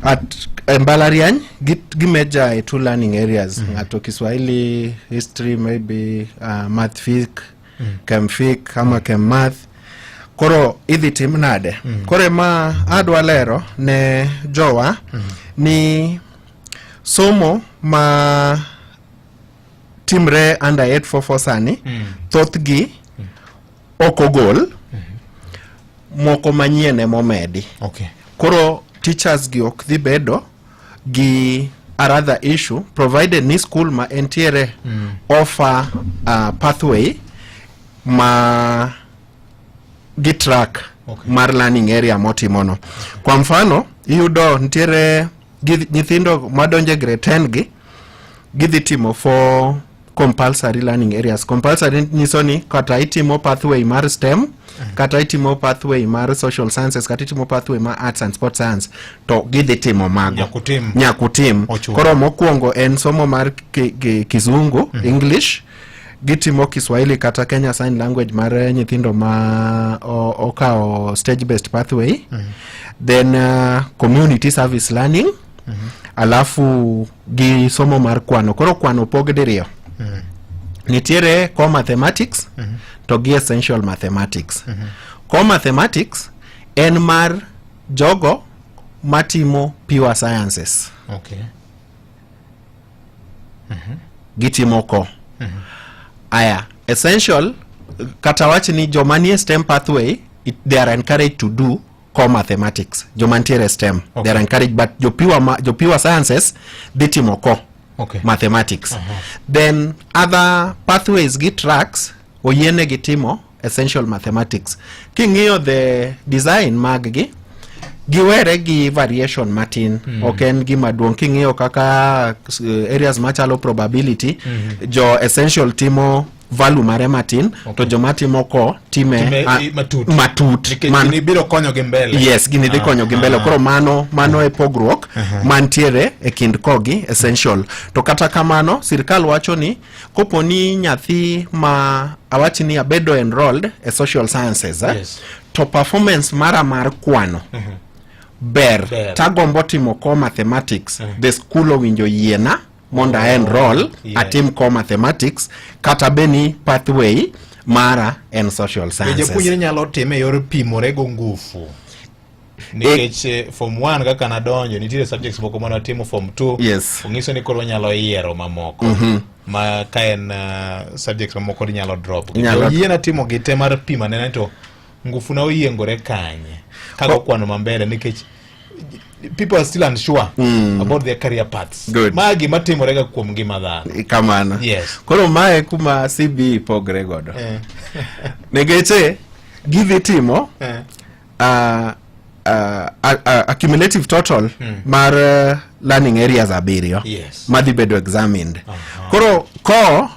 at e mbalariany gi major e two learning areas, ng'ato Kiswahili, history, maybe math physic, chem phyc ama chem math, koro idhi tim nade? Koro ema adwa lero ne jowa ni somo ma timre under 844 sani, thothgi ok ogol, moko manyien emomedi. Koro teachers gi ok dhi bedo gi a rather issue provided ni school ma entiere offer pathway ma gi track mar learning area motimono. Kwa mfano, iyudo nitiere nyithindo madonjo e grade 10 gi gidhi timo four compulsory learning areas. Compulsory nyiso ni kata itimo pathway mar STEM, kata itimo pathway mar social sciences, kata itimo pathway mar arts and sport science, to gidhi timo mago. Nyakutim. Nyakutim. Ochuno. Koro mokwongo en somo mar Kizungu, English, gitimo Kiswahili kata Kenya Sign Language mar nyithindo ma okawo stage based pathway, then community service learning, alafu gi somo mar kwano. Koro kwano opog diriyo: nitiere core mathematics to gi essential mathematics. Core mathematics en mar jogo matimo pure sciences. Gitimo core. Aya, essential, kata wach ni joma nie STEM pathway, they are encouraged to do core mathematics. Joma ntiere STEM, they are encouraged, but jo pure sciences dhi timo core mathematics. Then other pathways gi tracks oyienegi timo essential mathematics. King'iyo the design mag gi, giwere gi variation matin. Ok en gima duong'. King'iyo kaka areas machalo probability, jo essential timo value mare matin, to joma timo ko time, Time matut. Matut. Nikech gini biro konyogi mbele. Yes, gini dhi konyogi mbele. Koro mano e pogruok mantiere e kind core gi essential. To kata kamano, sirikal wacho ni kopo ni nyathi ma awach ni abedo enrolled e social sciences, to performance mara mar kwano ber, Ber. Tagombo timo core mathematics, the school owinjo yiena mondo a enroll atim core mathematics kata beni pathway mara en social Be sciences. japuonjre nyalo time e yor pimore go ngufu? Nikech form 1 kaka nadonjo, nitiere subjects moko mane watimo form 2. Ong'iso ni koro wanyalo yiero mamoko. Ma ka en subjects mamoko inyalo drop. Oyiena timo gi te mar pimo anena ni to ngufu na oyiengore kanye. Kago kwano ma mbele, nikech people are still unsure about their career paths. Good. Ma gima timore ga kuom ngima dhano. Kamano. Koro mae kuma CBE pogre godo. Nikech gidhi timo accumulative total mar learning areas abiriyo madhi bedo examined. Koro ko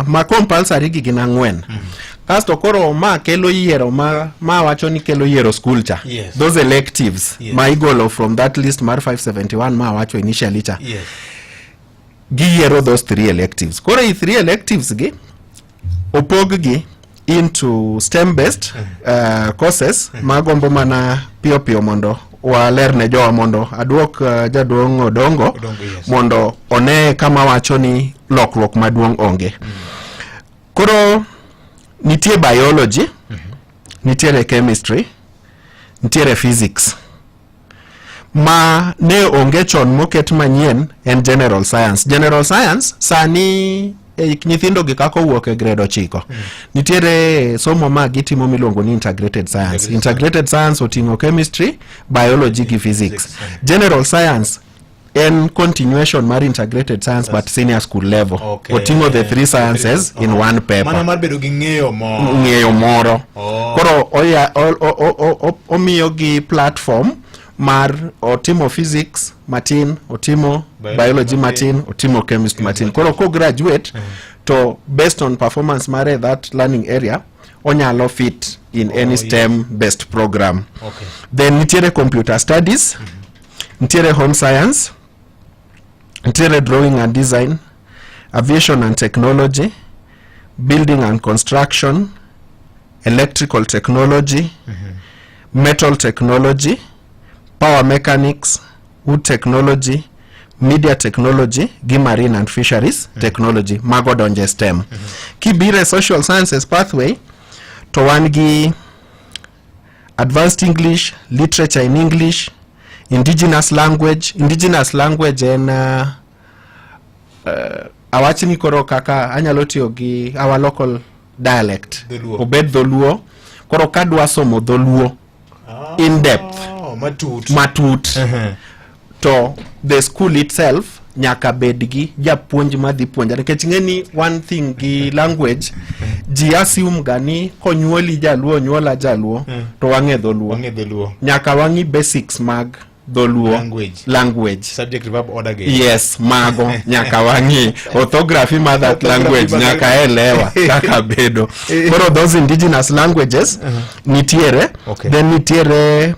ma compulsory gi gin ang'wen. Kasto koro ma kelo yiero ma wacho ni kelo yiero school cha. Those electives ma igolo from that list mar 571 ma wacho initially cha. Giyiero those three electives. Koro i three electives gi opog gi into STEM based courses magombo mana piyo piyo mondo waler ne jowa mondo aduok jaduong' Odongo, Odongo, yes. mondo one kama wacho ni lokruok maduong' onge. Koro nitie biology, nitiere chemistry, nitiere physics. Ma ne onge chon moket manyien en general science. General science sani e nyithindo gi kaka owuok e grade 9 nitiere somo ma gitimo miluongo ni integrated science. Integrated science oting'o chemistry, biology gi physics. General science en continuation mar integrated science but senior school level. Oting'o the three sciences in one paper. Mana mar bedo gi ng'eyo moro. Ng'eyo moro. Oh. Koro omiyo gi platform mar otimo physics matin, otimo Biology biology matin, otimo chemistry matin. Koro ko graduate to based on performance mare that learning area onyalo fit in any STEM based program. Then nitiere computer studies, nitiere home science, nitiere drawing and design, aviation and technology, building and construction, electrical technology, metal technology, power mechanics, wood technology, media technology gi marine and fisheries technology. Mago donje STEM. Kibiro e social sciences pathway to wan gi advanced English, literature in English, indigenous language. Indigenous language en awachni koro kaka anyalo tiyo gi our local dialect. Dholuo. Obed dholuo. Koro kadwa somo dholuo in depth, Oh, matut. matut, to the school itself nyaka bed gi japuonj madhi puonja, nikech ing'e ni one thing gi language, ji assume ga ni konyuoli jaluo, onyuola jaluo, to wang'e dholuo. Wang'e dholuo. Nyaka wang'i basics mag dholuo. Language. Language. Subject verb order gi. Yes, mago nyaka wang'i orthography mar that Orthography language mar nyaka elewa kaka bedo. Koro those indigenous languages nitiere. Then nitiere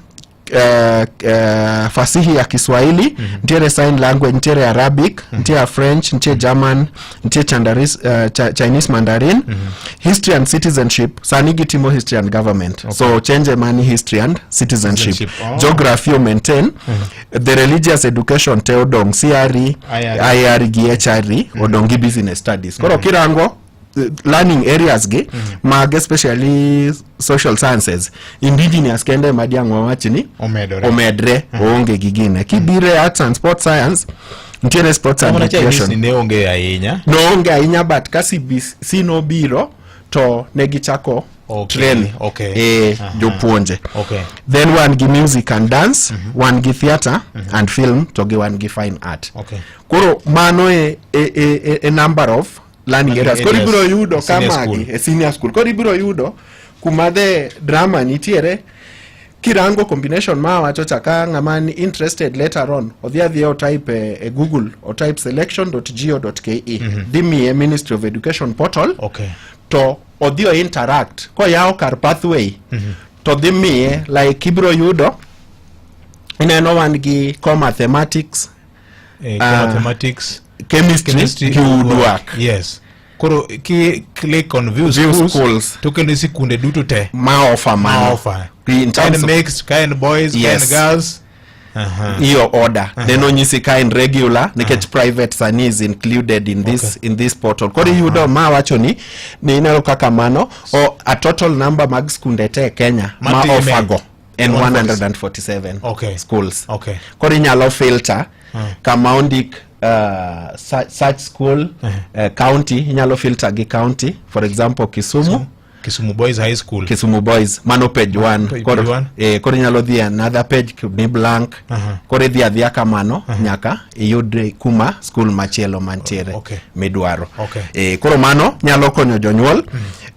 fasihi ya Kiswahili, nitiere sign language, nitiere Arabic, nitiere French, nitie German, nitie Chinese Mandarin, history and citizenship. Sani gitimo history and government, so change mani history and citizenship. Citizenship, oh. Geography o maintain. The religious education te odong', CRE, IRE. IR gi HRE odong' gi business studies. Koro kirango learning areas gi mag especially social sciences, indigenous kende ema diang' wawach ni Omedore. Omedre, oonge gi gine. Kibiro e arts and sports science, nitiere sports and Mana Chinese recreation. ni ne onge ahinya. Noonge ahinya, but ka CBC nobiro to ne gichako train jopuonje. Then wan gi music and dance, wan gi theatre and film, to gi wan gi fine art. Koro mano e number of learning Learning areas. Koro areas. ibiro yudo ka Senior magi school. e senior school. Koro ibiro yudo kuma the drama nitiere. Kirango combination ma awacho cha, ka ng'ama ni interested later on odhi adhiya otype e Google, otype selection.go.ke, dhi miye Ministry of Education portal. To odhi o interact koyawo kar pathway to dhi miye like ibiro yudo ineno wan gi core mathematics, Mathematics, chemistry, chemistry, gi woodwork. Yes. Koro ki click on view View schools, schools. to kelo sikunde duto te ma offer ma mano. offer. In Ka en terms of- mixed, ka en boys, ka en girls. Iyo order. Then onyisi ka en regular, nikech private sani is included in this portal. Koro iyudo ma wacho ni ineno kaka mano o a total number mag skunde te e Kenya ma Matime. offer go en 147. 147 schools. Koro inyalo filter kama ondik search school, county, inyalo filter gi county, for example Kisumu. Kisumu Boys High School. Kisumu Boys, mano page 1. Page Koro, one. koro inyalo dhi another page ni blank. Koro idhi adhiya kamano nyaka iyud kuma school machielo mantiere midwaro. Koro mano nyalo konyo jonyuol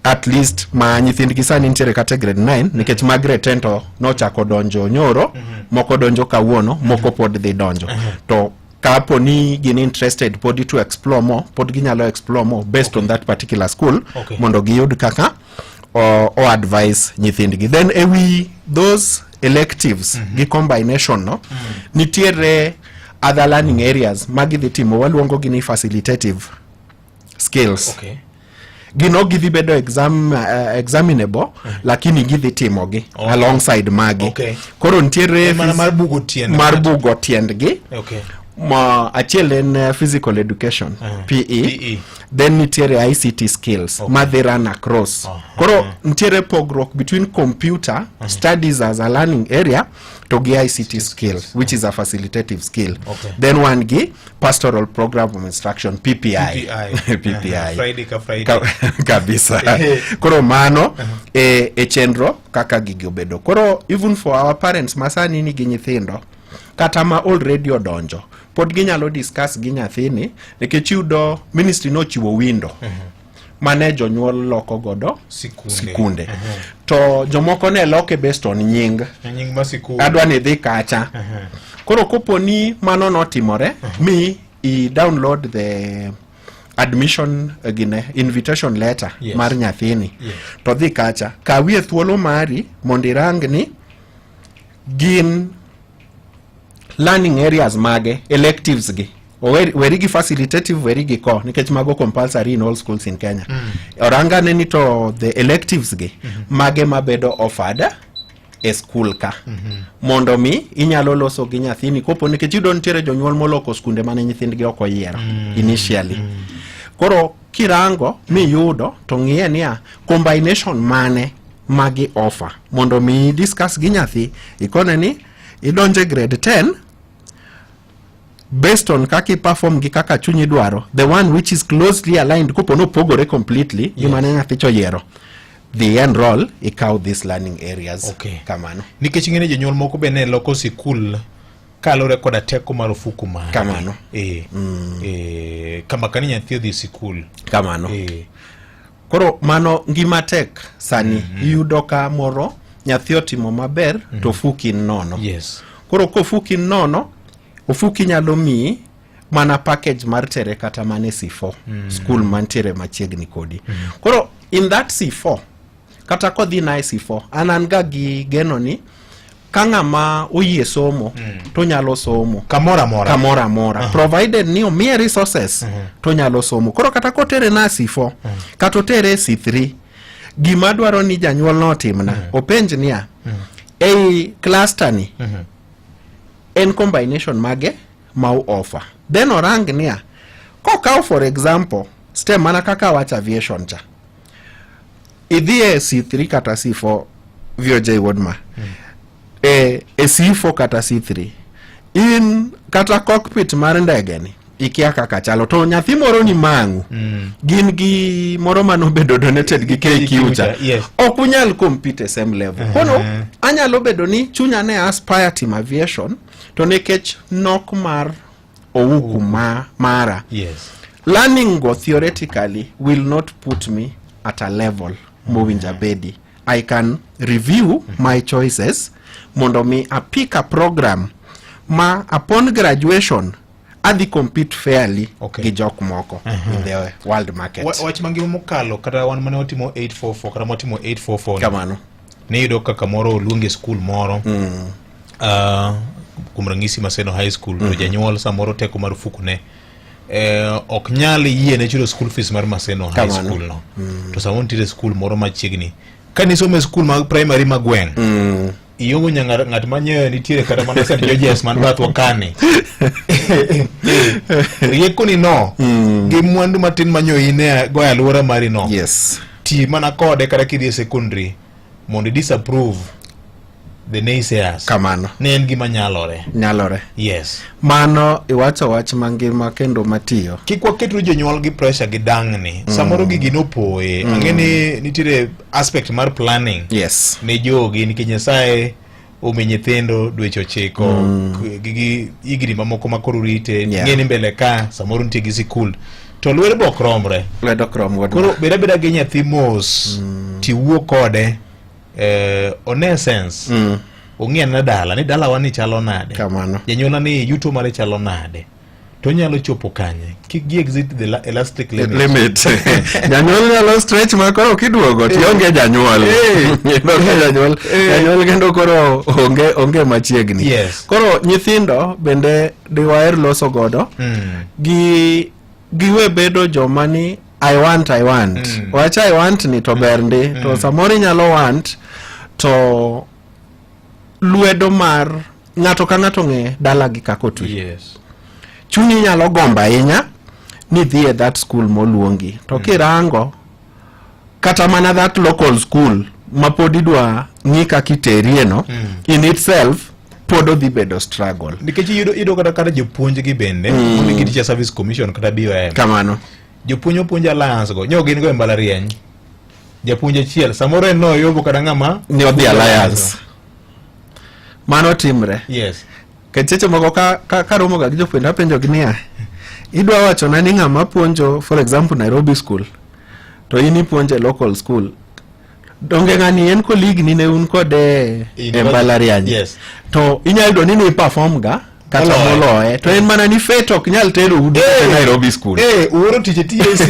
at least ma nyithindgi sani nitiere kata e grade 9, nikech ma grade 10 to nochako donjo nyoro, moko donjo kawuono, moko pod dhi donjo. To kapo ni gin interested pod to explore more, pod ginyalo explore more based on that particular school mondo giyud kaka o advise nyithindgi. Then ewi those electives gi combination no, nitiere other learning areas ma gidhi timo, waluongo gi ni facilitative skills. Gin ok gidhi bedo exam, examinable lakini gidhi timogi alongside magi. Koro nitiere En mana mar bugo tiend mar bugo tiendgi. Ma achiel en physical education, PE. PE. Then nitiere ICT skills madhi run across. Koro nitiere pogruok between computer studies as a learning area to gi ICT skill, which is a facilitative skill. Then wan gi pastoral program of instruction, PPI. PPI. PPI. Friday ka Friday. Kabisa. Koro mano e chenro kaka gigi obedo. Koro even for our parents masani nigi nyithindo kata ma already odonjo, pod ginyalo discuss gi nyathini, nikech iyudo ministry nochiwo window mane jonyuol loko godo Sikunde. sikunde. To jomoko ne loke based on nying. Nying ma sikul. Adwa ni idhi kacha. Koro kopo ni mano notimore mi i download the admission gine invitation letter mar nyathini to dhi kacha, kawie thuolo mari mondo irang ni gin learning areas mage, electives gi. Weri gi facilitative, weri gi core, nikech mago compulsory in all schools in Kenya. Orangane ni to the electives gi mage mabedo offered e school ka, mondo mi inyalo loso gi nyathini kopo, nikech iyudo nitiere jonyuol moloko skunde mane nyithindgi ok oyiero initially. Koro kirango miyudo to ng'iye niya combination mane magi offer, mondo mi discuss gi nyathi, ikone ni idonje grade 10 based on kaka iperform gi kaka chunyi dwaro, the one which is closely aligned. Kopo nopogore completely gi mane nyathi cha oyiero, dhi enroll, ikaw these learning areas. Kamano. Nikech ing'e ni jonyuol moko be ne loko sikul kaluwore koda teko mar ofuku mare. Kamano. Kama kani nyathi odhi sikul. Kamano. Koro mano ngima tek sani. Iyudo ka moro nyathi otimo maber to ofuki nono. Koro kofuki nono, ofuki nyalo miyi mana package mar tere kata mana e C4 school mantiere machiegni kodi. Koro in that C4, kata kodhi na e C4, an ga gi geno ni ka ng'ama oyie somo to nyalo somo kamoro amora, kamoro amora, provided ni omiye resources to nyalo somo. Koro kata kotere na C4 kata otere e C3, gima dwaro ni janyuol no otimna, openj niya, ei cluster ni en combination mage ma u offer, then orang niya kokaw for example STEM, mana kaka wach aviation cha, idhi e C3 kata C4, VOJ Wuodma, e C4 kata C3, in kata cockpit mar ndege ni ikia kaka chalo, to nyathi moro ni mang'u gin gi moro manobedo donated gi KQ cha, ok unyal compete e same level. Kono anyalo bedo ni chunya ne aspire timo aviation, to nikech nok mar ouku ma mara, learning go theoretically will not put me at a level mowinjo abedi. I can review my choices mondo mi a pick a program ma upon graduation adhi compete fairly gi jok moko in the world market. Wach mangima mokalo, kata wan mane watimo 844 kata mwatimo 844 ni, Kamano. Niyudo kaka moro oluongi e skul moro, kuom ranyisi Maseno High School, to janyuol samoro teko mar fukune ok nyal yiene chulo school fees mar Maseno High School no, to samoro nitiere skul moro machiegni. Ka nisomo e skul mag primary ma gweng', iongo nya ng'at manyo nitiere kata mana St George's man bathwa kani, rieko ni no gi mwandu matin manyo in go e alwora mari no, ti mana kode kata kidhi e secondary mondo i disapprove the naysayers. Kamano. Ne en gima nyalore. Nyalore. Yes. Mano iwacho wach mangima kendo matiyo. Kik waketru jonyuol gi pressure gi dangni. Samoro gigi nopoye. Ang'e ni nitiere aspect mar planning ne jogi, nikech Nyasaye omi nyithindo dweche 9 gi higni mamoko ma koro rite. Ng'e ni mbele ka samoro nitie gi sikul to lwedo be ok romre. Lwedo ok rom, wuod. Koro bed abeda gi nyathi mos, tiwuo kode, one sense, ong'e anena dala ni dalawa ni chalo nade. Kamano. Janyuolna ni yuto mare chalo nade, to onyalo chopo kanye, kik gi exit the elastic limit. Limit. Janyuol nyalo stretch ma koro kiduogo to ionge janyuol. Onge janyuol. Janyuol kendo koro onge machiegni. Koro nyithindo bende diwaher loso godo gi giwe bedo joma ni I want I want wach I want ni to ber ndi to samoro inyalo want to lwedo mar ng'ato ka ng'ato ng'e dalagi kaka otwi yes chunyi nyalo gombo ahinya ni dhi e that school moluongi to kirango kata mana that local school ma pod idwa ng'i kaka iterie no in itself pod odhi bedo struggle nikech iyudo iyudo kata kata jopuonj gi bende mm. Teacher Service Commission kata BOM kamano jopuonj opuonj alliance go nyo gin go e mbalariany japuonj achiel samoro en noyombo kata ng'ama ni odhi alliance mano timre yes Nikech seche moko ka, ka, karomo ga gi jopuonj apenjogi niya idwa wachona ni ng'ama puonjo for example Nairobi school to in ipuonjo e local school donge ng'ani en colleague ni ne un kode e University. mbalariany Yes. to inyalo yudo ni ni perform ga kata Moloye. moloye to en mana ni fate ok nyal tero udu e Nairobi school Eh, uoro tich e TSC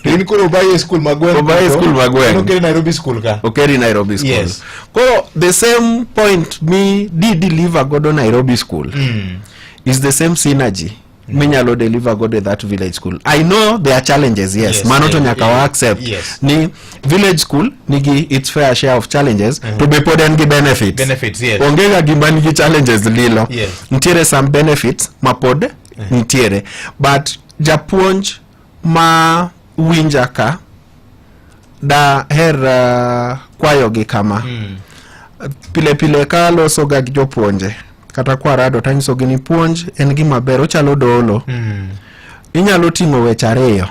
to in koro obayi e school ma gweng' Obayi e school ma gweng'. En okeri Nairobi school ka okeri Nairobi school Yes. koro the same point mi di deliver godo Nairobi school is the same synergy minyalo deliver godo e that village school i know there are challenges yes, Yes, mano to yeah, nyaka yeah. wa accept Yes. ni village school nigi its fair share of challenges to be pod en gi benefits Benefits, yes. onge ga gima nigi challenges lilo Yes. nitiere some benefits ma pod nitiere but japuonj ma winja ka da her kwayogi kama pile pile ka aloso ga gi jopuonje kata kwarado tanyisogi ni puonj en gima ber ochalo dolo inyalo ting'o weche ariyo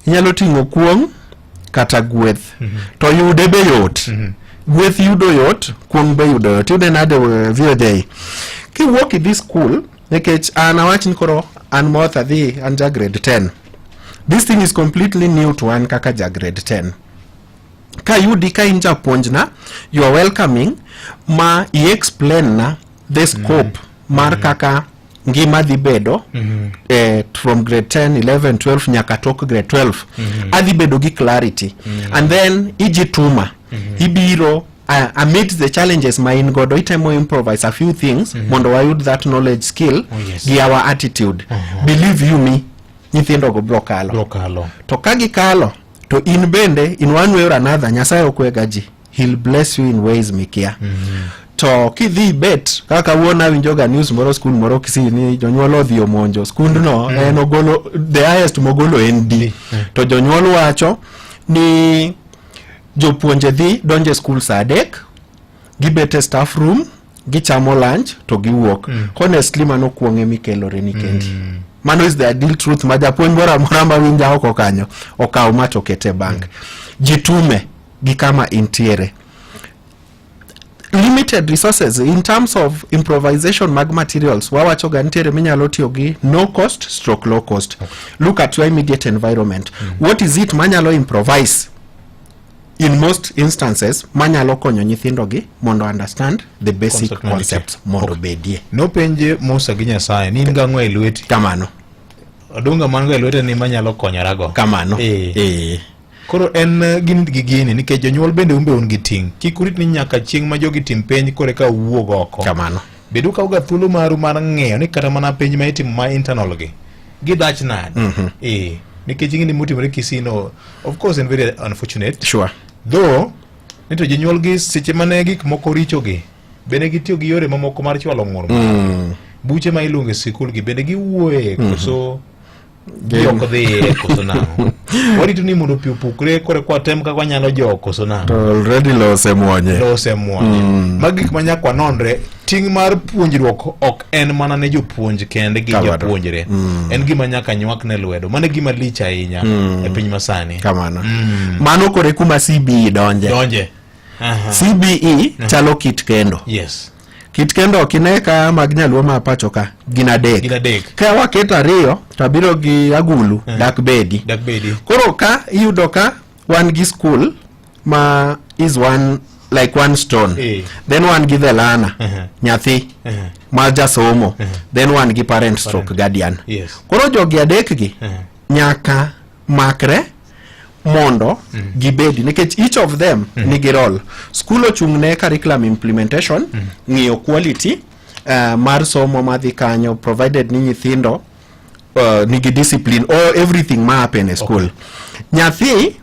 inyalo ting'o kuong' kata gweth to yude be yot gweth yudo yot kuong' be yudo yot yude nade eh, VOJ kiwuok idhi school nikech an awach ni koro an moth adhi an ja grade 10 this thing is completely new to an kaka ja grade 10 kayudi ka in japuonjna you are welcoming ma i explain na the scope mar kaka ngima dhi bedo eh, from grade 10 11 12 nyaka tok grade 12 adhi bedo gi clarity and then ijituma ibiro amid the challenges ma in godo itemo improvise a few things mondo wayud that knowledge skill Oh, yes. gi our attitude believe you me nyithindo go bro kalo Bro kalo. to ka gikalo to in bende in one way or another nyasaye ok wega ji he'll bless you in ways mikia to kidhi bet kaka kawuono awinjoga news moro skul moro Kisii ni jonyuol odhi omonjo skundno en ogolo the highest mogolo en D to jonyuol wacho ni jopuonje dhi donjo e skul saa adek gibet e staff room gichamo lunch to giwuok honestly mano kuong'e mikelore ni kendi mano is the ideal truth ma japuonj moro amora mawinja oko kanyo okaw ma to oket e bank jitume gi kama intiere limited resources in terms of improvisation mag materials wawacho ga nitiere minyalo tiyo gi no cost stroke low cost look at your immediate environment what is it manyalo improvise in most instances manyalo konyo nyithindo gi mondo understand the basic Concept mantie. concepts mondo bedie nopenje Musa gi Nyasaye ni in gang'o e lweti kamano odunga man go e lwete ni manyalo konyorago kamano Eh. eh. koro en eh, gini gi gini nikech jonyuol bende un be un gi ting' kik urit ni nyaka chieng' ma jogi tim penj koro eka uwuog oko kamano bedu kaw ga thuolo maru mar ng'eyo ni kata mana penj ma itimo ma internal gi gidhach nade eh nikech ing'e ni motimore Kisii no of course en very unfortunate sure though ni to jonyuol gi seche mane gik moko richo gi bende gitiyo gi yore mamoko mar chwalo ng'ur buche ma iluongo e sikul gi bende giwuoye koso ji ok dhiye koso nang'o warito ni mondo pi opukre koro eka watem kaka wanyalo jok koso nang'o to already lo osemuonye lo osemuonye magi gik ma nyaka wanonre ting' mar puonjruok ok en mana ne jopuonj kende gi Kamano. japuonjre en gima nyaka nywak ne lwedo mano e gima lich ahinya e piny masani kamano mano kore kuma CBE donje donje Aha. CBE chalo kit kendo yes kit kendo ok ine ka mag nyaluo ma pacho ka gin adek gin adek ka waketo ariyo to abiro gi agulu dak bedi dak bedi koro ka iyudo ka wan gi school ma is one like one stone Eh. then wan gi the learner Uh-huh. nyathi Uh-huh. ma jasomo then wan gi parent stroke guardian Yes. koro jogi adek gi Uh-huh. nyaka makre mondo gibedi nikech each of them nigi role school ochung' ne curriculum implementation ng'iyo quality mar somo madhi kanyo provided ni nyithindo nigi discipline or everything ma happen e school. Nyathi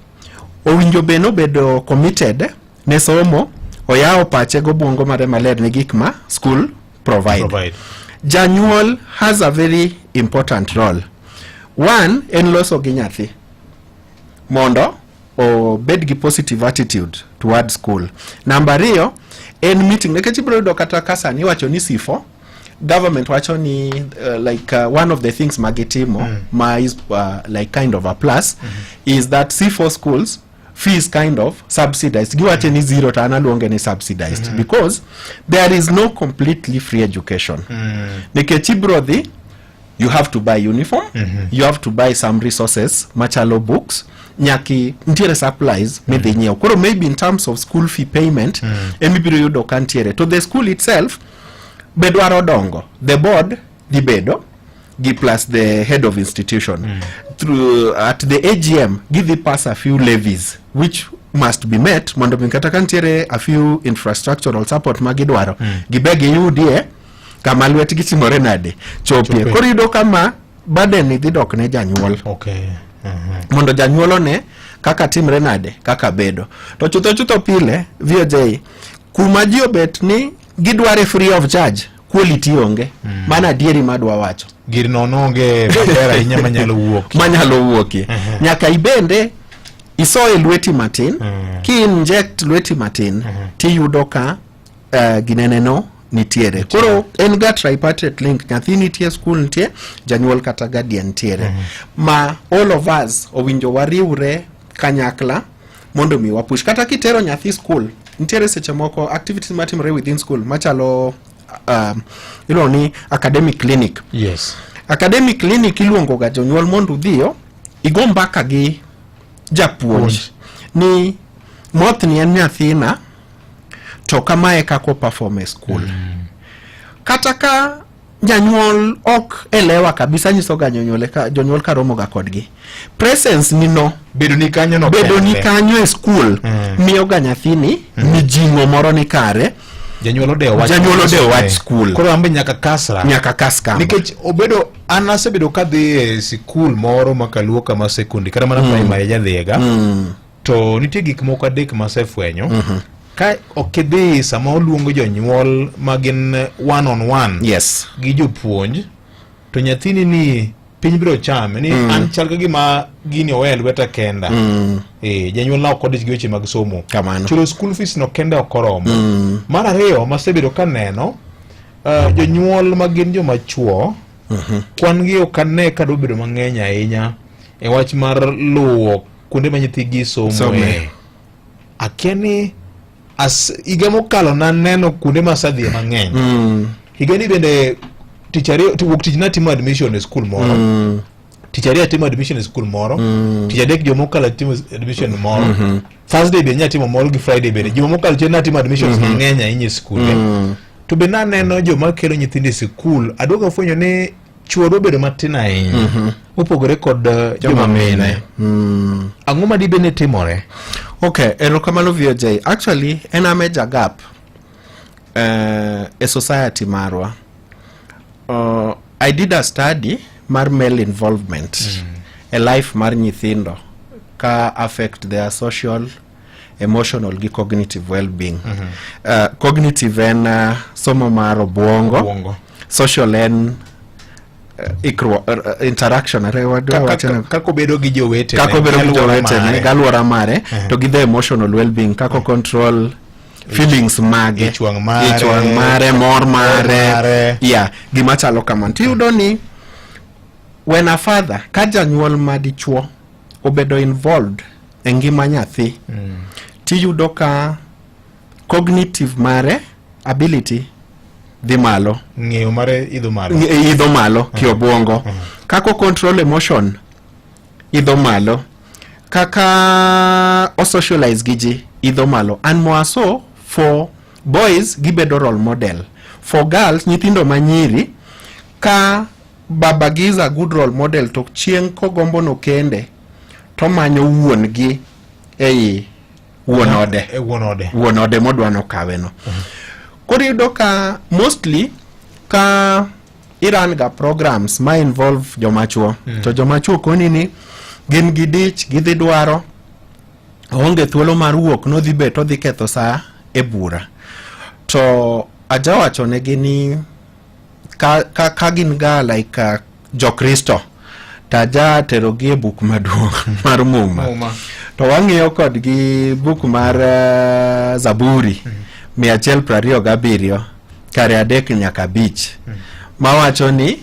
owinjo bed nobedo committed ne somo, oyawo pache gobwongo mare maler ne gik ma school provide. Janyuol has a very important role. One en loso gi nyathi mondo obed gi positive attitude toward school. Namba ariyo en meeting nikech ibiro yudo kata ka sani iwacho ni C4 government wacho ni like one of the things magitimo ma is like kind of a plus is that C4 schools fees kind of subsidized. Giwache ni zero to an aluonge ni subsidized because there is no completely free education. Nikech ibro dhi you have to buy uniform, you have to buy some resources machalo books, nyaki nitiere supplies midhi nyiewo. Koro maybe in terms of school fee payment emibiro yudo ka nitiere. To the school itself be dwaro dongo. The board dhi bedo gi plus the head of institution through at the AGM gidhi pass a few levies which must be met mondo mi kata ka nitiere a few infrastructural support ma gidwaro gibe giyudie kama lwetgi timore nade chopie. Chopie. Koro iyudo kama burden ni dhi dok ne janyuol mondo janyuol one kaka timre nade kaka bedo to chutho chutho pile VOJ kuma ji obet ni gidware free of charge quality onge. Mano adieri madwa wacho. Gir nono onge maber ahinya manyalo wuok. Manyalo wuokie. Nyaka ibende isoye lweti matin. Ki inject lweti matin tiyudo ka gineneno nitiere. Koro en ga tripartite link, nyathi nitie, school nitie, janyuol kata guardian nitiere. Ma all of us owinjo wariwre kanyakla mondo mi wapush. Kata kitero nyathi school, nitiere seche moko activities matimore within school machalo iluongo ni academic clinic. Academic clinic iluongo ga jonyuol mondo udhiyo igo mbaka gi japuonj ni mothni en nyathina to kamae kaka o perform e school. Kata ka janyuol ok elewa kabisa, nyiso ga jonyuol ka jonyuol ka romo ga kodgi, presence ni no bedo ni kanyo no bedo ni kende. Kanyo e school miyo ga nyathini mijing'o moro ni kare. Janyuol odewo wach. Janyuol odewo wach school. Koro ambe nyaka kasra. Nyaka kas kama. Nikech obedo an asebedo kadhi e sikul moro makaluo kama secondary kata mana primary jadhiyega to nitie gik moko adek masefwenyo ka ok idhi sama oluongo jonyuol ma gin one on one gi jopuonj to nyathini ni piny biro chame ni an chal ka gima gini owe e lweta kenda. Janyuol na ok odich gi weche mag somo. Kamano. Chulo school fees no kende ok oromo. Mar ariyo masebedo kaneno jonyuol ma gin joma chuo kwan gi ok ane ka dwa bedo mang'eny ahinya e wach mar luwo kuonde ma nyithigi somoe. Some. Akia ni as higa mokalo naneno kuonde ma asedhiye mang'eny. Higani bende tich ariyo wuok tich natimo admission e school moro. Tich ariyo atimo admission e school moro. Tich adek juma mokalo atimo admission moro. Thursday be nyatimo moro gi Friday bende. Juma mokalo chien natimo admissions mang'eny ahinya e skunde. To be naneno joma kelo nyithindo e sikul, aduogo afwenyo ni chuo dwa bedo matin ahinya mopogore kod joma mine. Ang'o ma dibe ni timore? Okay, erokamano VOJ. Actually, en a major gap e society marwa. I did a study mar male involvement e life mar nyithindo ka affect their social, emotional gi cognitive well-being. Cognitive en somo mar obwongo. Obwongo. Social en interaction are wadwa wacho Kaka obedo gi jowetene. Kaka obedo gi Alwora jowetene mare. gi alwora mare to gi the emotional well-being, kaka control feelings mage, Ich wang' mare, ich wang' mare, mor mare, mare. Yeah, gima chalo kamano. Tiyudo ni when a father ka janyuol ma dichuo obedo involved e ngima nyathi, tiyudo ka cognitive mare ability dhi malo. Ng'eyo mare idho malo. Idho malo kiobwongo. Kaka control emotion idho malo, kaka o socialize gi ji idho malo. And more so for boys, gibedo role model. For girls, nyithindo manyiri, ka baba gi is a good role model, to chieng' kogombo no kende tomanyo wuon gi ei wuon ode. E wuon ode. Wuon ode modwa nokawe no. Koro iyudo ka mostly ka iran ga programs ma involve joma chuo to joma chuo koni ni gin gi dich gidhi dwaro oonge thuolo mar wuok nodhi bet odhi ketho saa e bura to ajawacho negi ni ka, ka, ka gin ga like jokristo to aja terogi e buk maduong' mar muma Muma. to wang'iyo kodgi buk mar zaburi 127 kare 3 nyaka 5 mawacho ni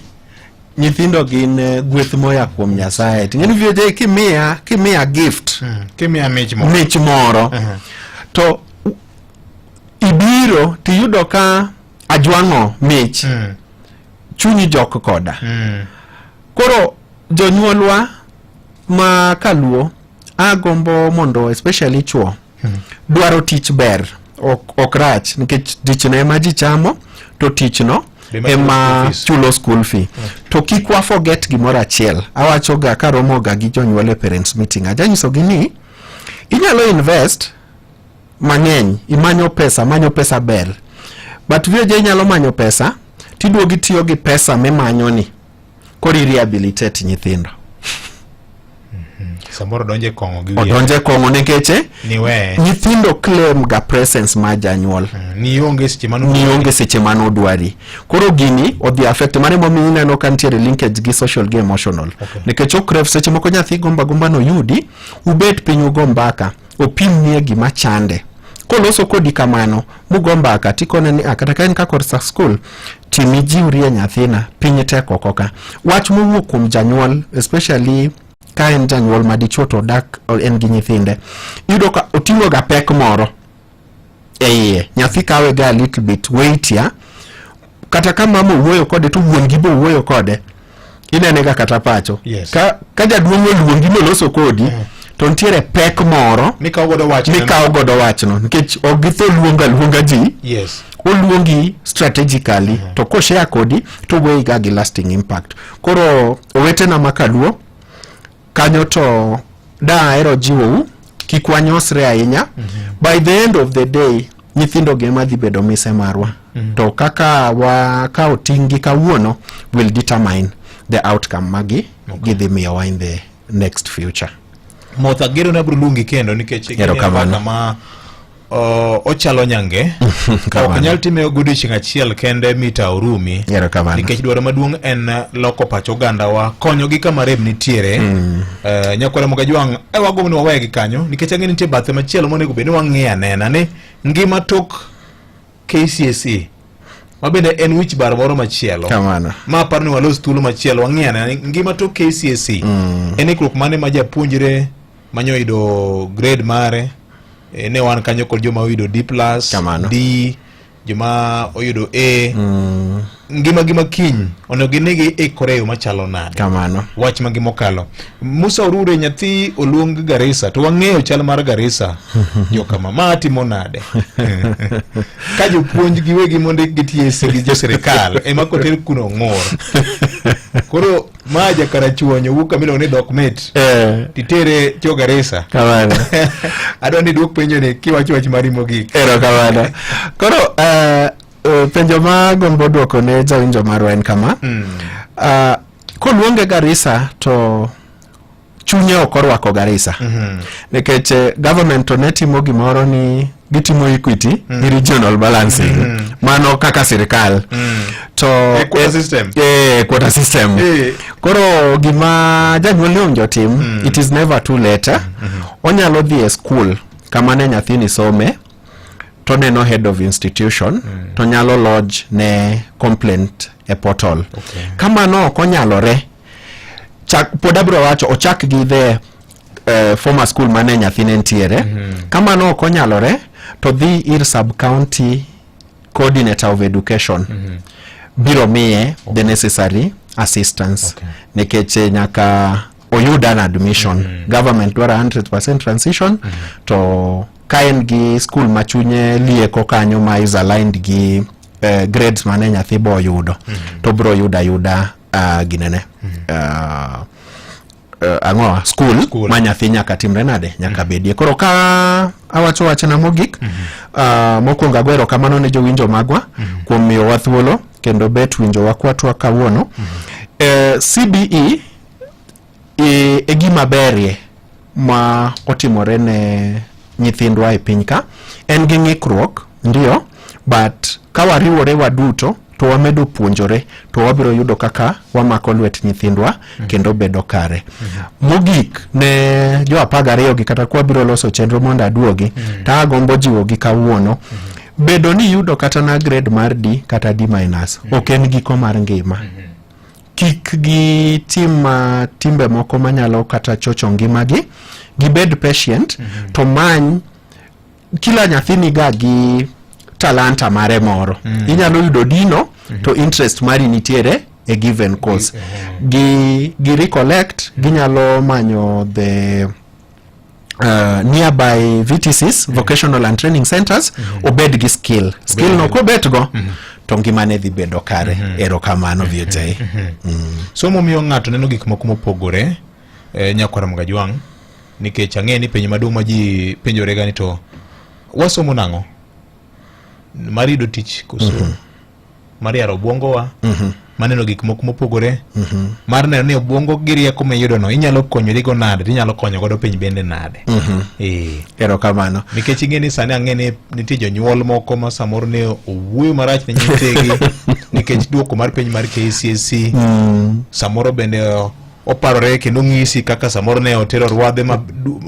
nyithindo gin gweth moya kuom Nyasaye. Ting'e ni VJ kimiya gift, Kimiya mich moro, mich moro to ibiro tiyudo ka ajwang'o mich, chunyi jok koda. Koro jonyuolwa ma kaluo agombo mondo especially chuo dwaro tich ber ok rach nikech tichno ema ji chamo to tichno ema chulo school fee. To kik wa forget gimoro achiel awacho ga karomo ga gi jonyuol e parents meeting ajanyisogi ni inyalo invest mang'eny imanyo pesa manyo pesa ber but VJ inyalo manyo pesa tiduogi tiyo gi pesa mimanyo ni koro i rehabilitate nyithindo. Samoro donje kong'o gi wiye. Odonje kong'o nikech Niwe. nyithindo claim ga presence mar janyuol. Ni onge seche mano ni onge seche mano odwari. Koro gini odhi affect mano emomiyo ineno ka nitiere linkage gi social gi emotional. Nikech ok seche moko nyathi gomba gomba noyudi ubet piny ugo mbaka opimnie gima chande koloso kodi kamano mugo mbaka tikone ni kata ka en ka korsa school timijiwrie nyathina piny tek oko ka wach mowuok kuom janyuol especially ka en janyuol ma dichuo to odak en gi nyithinde iyudo ka oting'o ga pek moro e iye nyathi kawe ga a little bit weightier kata ka mama owuoyo kode to wuon gi be owuoyo kode inene ga kata pacho Yes. ka jaduong' oluongi moloso kodi to nitiere pek moro mikawo godo wachno mikawo godo wachno nikech ok githo luongo aluonga ji oluongi strategically to koshare kodi to weyi ga gi lasting impact. Koro owetena ma kaluo kanyo to da ahero jiwou kik wanyosre ahinya. By the end of the day nyithindo gi ema dhi bedo mise marwa. To kaka wakawo ting' gi kawuono will determine the outcome magi gidhi miyowa in the next future. Moth agero ne abiro luongi kendo nikech Erokamano. kama ochalo nyange ok Kamano. nyal time godiochieng' achiel kende mita orumi Erokamano. nikech dwaro maduong' en loko pach ogandawa konyogi kama rem nitiere. Nyakwara Mogajwang' e wagombo ni wawegi kanyo nikech ang'e nitie bathe machielo monego bed ni wang'iyo anena ni ngima tok KCSE ma bende en wich bar moro machielo. Kamano. Ma aparo ni walos thuolo machielo wang'i anena ni ngima tok KCSE en ikruok mane ma japuonjre manyo yudo grade mare ne wan kanyo kod joma oyudo D plus, Kamano. D, joma oyudo A. Ngima gi makiny onego gine gi ikore e yo machalo nade. Kamano. Wach ma gimokalo. Musa Orure nyathi oluong Garissa to wang'eyo chal mar Garissa jokama ma timo nade ka jopuonj giwegi mondik gi TSC gi jo sirikal ema koter kuno ng'ur koro ma jakarachuonyo wuok kama iluongo ni dhok mit titere cho Garissa. Kamano. Adwa ni iduok penjo ni kiwacho wach mari mogik. Erokamano. Koro penjo ma gombo duoko ne jawinjo marwa en kama. Koluonge Garissa to chunye ok orwako Garissa. Nikech government to ne timo gimoro ni gitimo equity gi regional balancing. Mano kaka sirikal. To quota system. Quota system. Koro gima janyuol ni owinjo tim, it is never too late. Onyalo dhi e school kama ne nyathini some to neno head of institution to nyalo lodge ne complaint e portal. Kamano ok onyalore chak, pod abiro wacho ochak gi the former school mane nyathine nitiere. Kamano ok onyalore to dhi ir sub county coordinator of education biro miye the necessary assistance nikech nyaka oyud an admission. Government dwaro 100% transition to ka en gi school ma chunye lieko kanyo ma is aligned gi grades mane nyathi bo yudo to bro yudo ayuda ginene ang'owa school ma nyathi nyaka timre nade nyaka bedie. Koro ka awacho wachna mogik, mokwongo ago erokamano ne jowinjo magwa kuom miyowa thuolo. kendo bet winjowa kwatwa kawuono. CBE e gima berie ma otimore ne nyithindwa e piny ka. En gi ng'ikruok ndio, but ka wariwore waduto to wamedo puonjore to wabiro yudo kaka wamako lwet nyithindwa kendo bedo kare. Mogik ne jo 12 gi kata kwabiro loso chenro mondo aduogi, to agombo jiwogi kawuono. Bedo ni iyudo kata na grade mar D kata D minus ok en giko mar ngima. Kik gitim timbe moko manyalo kata chocho ngimagi, gibed patient to many kila nyathi niga gi talanta mare moro. Inyalo yudo dino to interest mari nitiere e given course. Gi recollect, ginyalo manyo the nearby VTCs, vocational and training centers, obed gi skill. Skill no kobet go to ngimane dhi bedo kare. Erokamano VJ. Somo miyo ng'ato neno gik moko mopogore, nyakwara Mgajwang', nikech ang'e ni penjo maduong' ma ji penjore ga ni to wasomo nang'o? Mar yudo tich koso mar yaro obwongowa, mar neno gik moko mopogore, mar neno ni obwongo gi rieko miyudo no inyalo konyorigo nade, tinyalo konyo godo piny bende nade. Erokamano. Nikech ing'e ni sani ang'e ni nitie jonyuol moko ma samoro ne owuoyo marach ne nyithigi nikech duoko mar penj mar KCSE. Samoro bende oparore kendo ng'isi kaka samoro ne otero rwadhe ma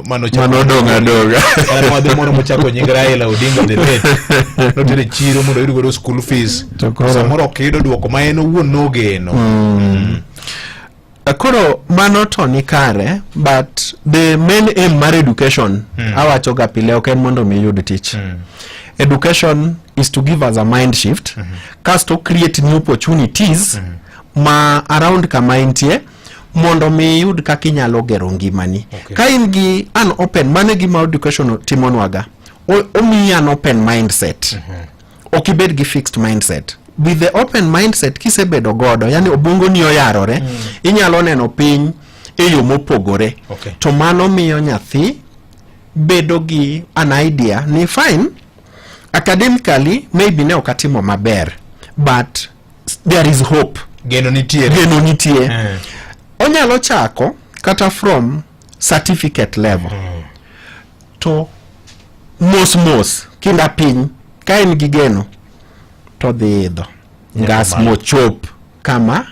manochako Manodong' adong'a. Kata rwadhe moro mochako nying Raila Odinga the late notero e chiro mondo oyud godo school fees. To koro- Samoro ok yudo duoko ma en owuon nogeno. Koro mano to ni kare, but the main aim mar education, awacho ga pile, ok en mondo mi iyud tich. Education is to give us a mind shift, kasto create new opportunities ma around kama intie mondo mi iyud kaka inyalo gero ngimani. Ka in gi an open, mano e gima education timonwaga. Omiyi an open mindset. Ok ibed gi fixed mindset. With the open mindset kisebedo godo, yani obwongo ni oyarore, inyalo neno piny e yo mopogore. To mano miyo nyathi bedo gi an idea ni fine, academically maybe ne ok atimo maber, but there is hope. Geno nitie. Geno nitie. Onyalo chako kata from certificate level. To mos mos kinda piny ka en gi geno to dhi idho ngas malo. mochop kama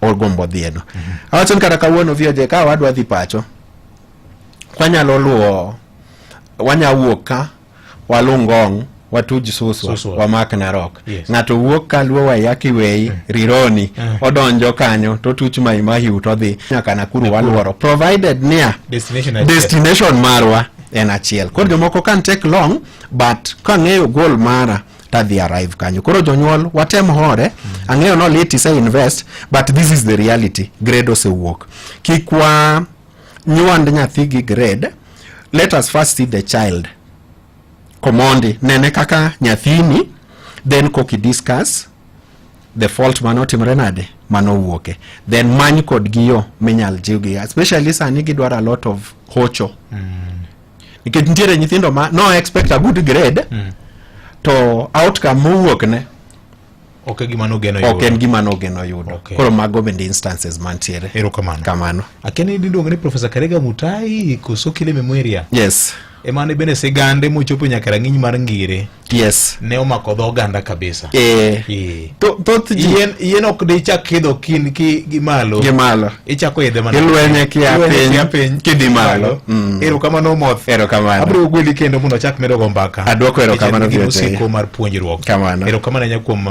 ogombo dhieno. Awacho ni kata kawuono VOJ ka wadwa dhi pacho, wanyalo luwo, wanya wuok ka walu Ngong, watuj Suswa, Suswa. wamak Narok. Ng'ato wuok ka luwo Waiyaki Way, Rironi, odonjo kanyo totuch Mai Mahiu todhi nyaka Nakuru waluoro, provided niya Destination achiel. destination marwa en achiel. Koro jomoko can take long, but kang'eyo goal mara tadhi arrive kanyo. Koro jonyuol watem hore. Ang'eyo no lit ise invest, but this is the reality. Grade osewuok, kik wa nywand nyathi gi grade. Let us first see the child komondi nene kaka nyathini, then koki discuss the fault manotimre nade manowuoke, then many kodgi yo minyal jiwgi, especially sani gidwaro a lot of hocho, nikech nitiere nyithindo ma no expect a good grade to outcome mowuok ne ok e gima nogeno ok en yudo. gima nogeno yudo. Koro mago bende instances mantiere. Erokamano. Kamano. Akia ni iluongo ni Professor Karega Mutai koso Kileme Mweria. Yes. Ema ne bende sigande mochopo nyaka rang'iny mar ngire. Yes. Ne omako dho oganda kabisa. Thoth ji Yien ok dichak idho kin ki gi malo. Gi malo. Ichako idhe mana. Ilwenye kia Ilwenye piny, kia piny kidhi malo. Erokamano Omoth. Erokamano. Abiro gweli kendo mondo achak medo go mbaka. Adwoko erokamano Nikech en gima VOJ. osiko mar puonjruok. Kamano. Erokamano ahinya kuom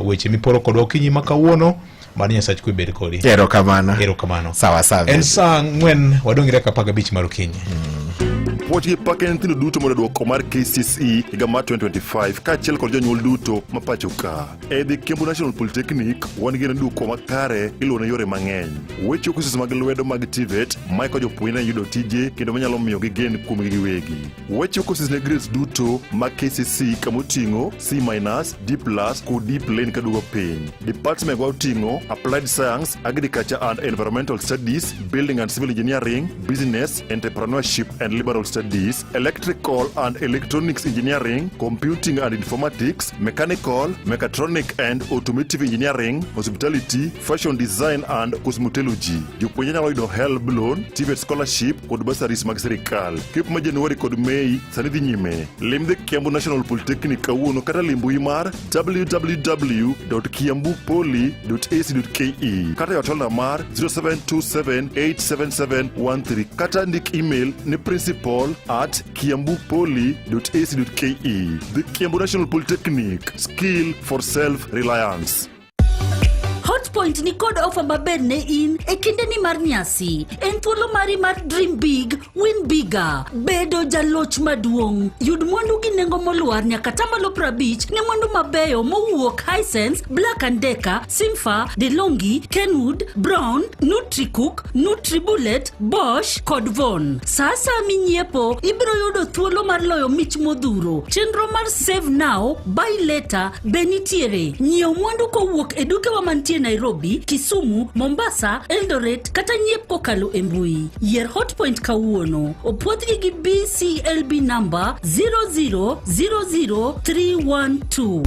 weche miporo kodwa okinyi ma kawuono. Mano Nyasach kwe bed kodi. Erokamano. Erokamano. Sawa sawa. En saa 4 wadong' gi dakika 15 mar okinyi. Puoch gi pak ne nyithindo duto mondo duoko mar KCSE higa mar 2025 kaachiel kod jonyuol duto ma pacho ka. E The Kiambu National Polytechnic wan gi duoko makare iluwo ne yore mang'eny. Weche courses mag lwedo mag TVET ma iko jopuonjre yudo tije kendo manyalo miyo gigen kuomgi giwegi. Weche courses ne grades duto mag KCSE kama oting'o C-, D+ kod D plain kaduogo piny. Department wa oting'o Applied Science, Agriculture and Environmental Studies, Building and Civil Engineering, Business, Entrepreneurship and Liberal Studies. Studies, Electrical and Electronics Engineering, Computing and Informatics, Mechanical, Mechatronic and Automotive Engineering, Hospitality, Fashion Design and Cosmetology. Jopuonjre nyalo yudo HELB loan, TVET scholarship kod bursaries mag sirikal. Kep ma Januari kod Mei sani dhi nyime. Lim The Kiambu National Polytechnic kawuono kata lim mbui mar www.kiambupoly.ac.ke kata yaw tolna mar 0727877113 kata ndik email ne principal at kiambupoly.ac.ke. The Kiambu National Polytechnic, skill for self-reliance. Hotpoint ni kod ofa maber ne in e kindeni mar nyasi. En thuolo mari mar dream big, win bigger. Bedo jaloch maduong'. Yud mwandu gi nengo molwar nyaka tamalo 50 ne mwandu mabeyo mowuok Hisense, Black and Decker, Simfa, De'Longhi, Kenwood, Brown, Nutricook, Nutribullet, Bosch kod Von. Sa asaya minyiepo, ibiro yudo thuolo mar loyo mich modhuro. Chenro mar Save Now, Buy Later be nitiere. Nyiew mwandu kowuok e dukewa mantie Nairobi, Kisumu, Mombasa, Eldoret kata nyiep kokalo e mbui. Yier Hotpoint kawuono. Opwodhgi gi BCLB number 0000312.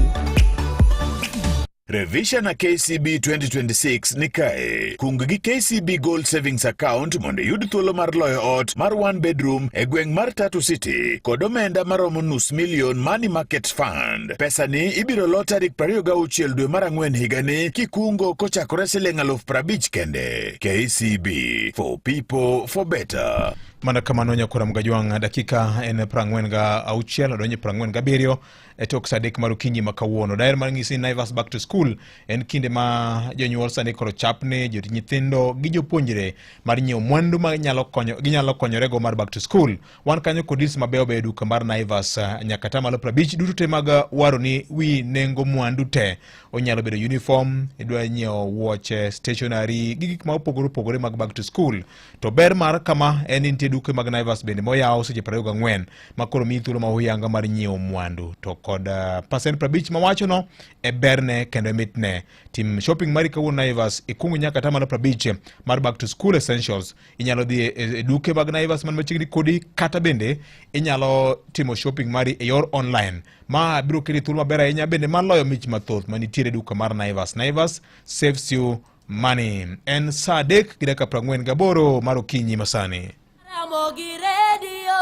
Revisha na KCB 2026 ni kae. Kung gi KCB Gold Savings Account mondo iyud thuolo mar loyo ot mar one bedroom e gweng' mar Tatu City kod omenda maromo nus milion Money Market Fund. Pesani ibiro lo tarik 26 dwe mar ang'wen higani kikungo kochakore siling 50,000 kende. KCB for people for better. Mana kamano nyakwara Mgajwang' dakika en 46 odonjo 47 e tok saa adek mar okinyi ma kawuono. Daher mar nyisi ni Naivas Back to School en kinde ma jonyuol sani koro chapni jorit nyithindo gi jopuonjre mar nyiewo mwandu ma nyalo konyo, ginyalo konyorego mar back to school. Wan kanyo kod deals mabeyo beyo e duka mar Naivas nyaka tamalo 50 duto te mag waro ni wi nengo mwandu te. Onyalo bedo uniform, idwa nyiewo wuoche, stationery gi gik ma opogore opogore mag back to school. To ber mar kama en ni nitie duke mag Naivas bende moyaw seche 24 ma koro miyi thuolo ma huyanga mar nyiewo mwandu to kod pasent 50 mawachono e berne kendo e mitne. Tim shopping mari kawuono Naivas, ikung nyaka atamalo 50 mar back to school essentials. Inyalo dhi e duke mag Naivas man machiegni kodi kata bende inyalo timo shopping mari e yor online. Ma biro keli thuolo maber ahinya bende mar loyo mich mathoth manitiere e duka mar Naivas. Naivas saves you money. En saa adek gi dakika 48 mar okinyi masani. Ramogi Radio,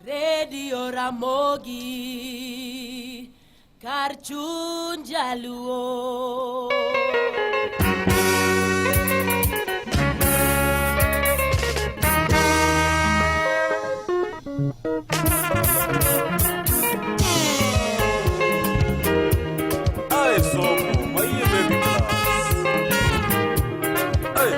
Radio Ramogi, kar chuny jaluo. Ae somo, mayie baby class. Ae.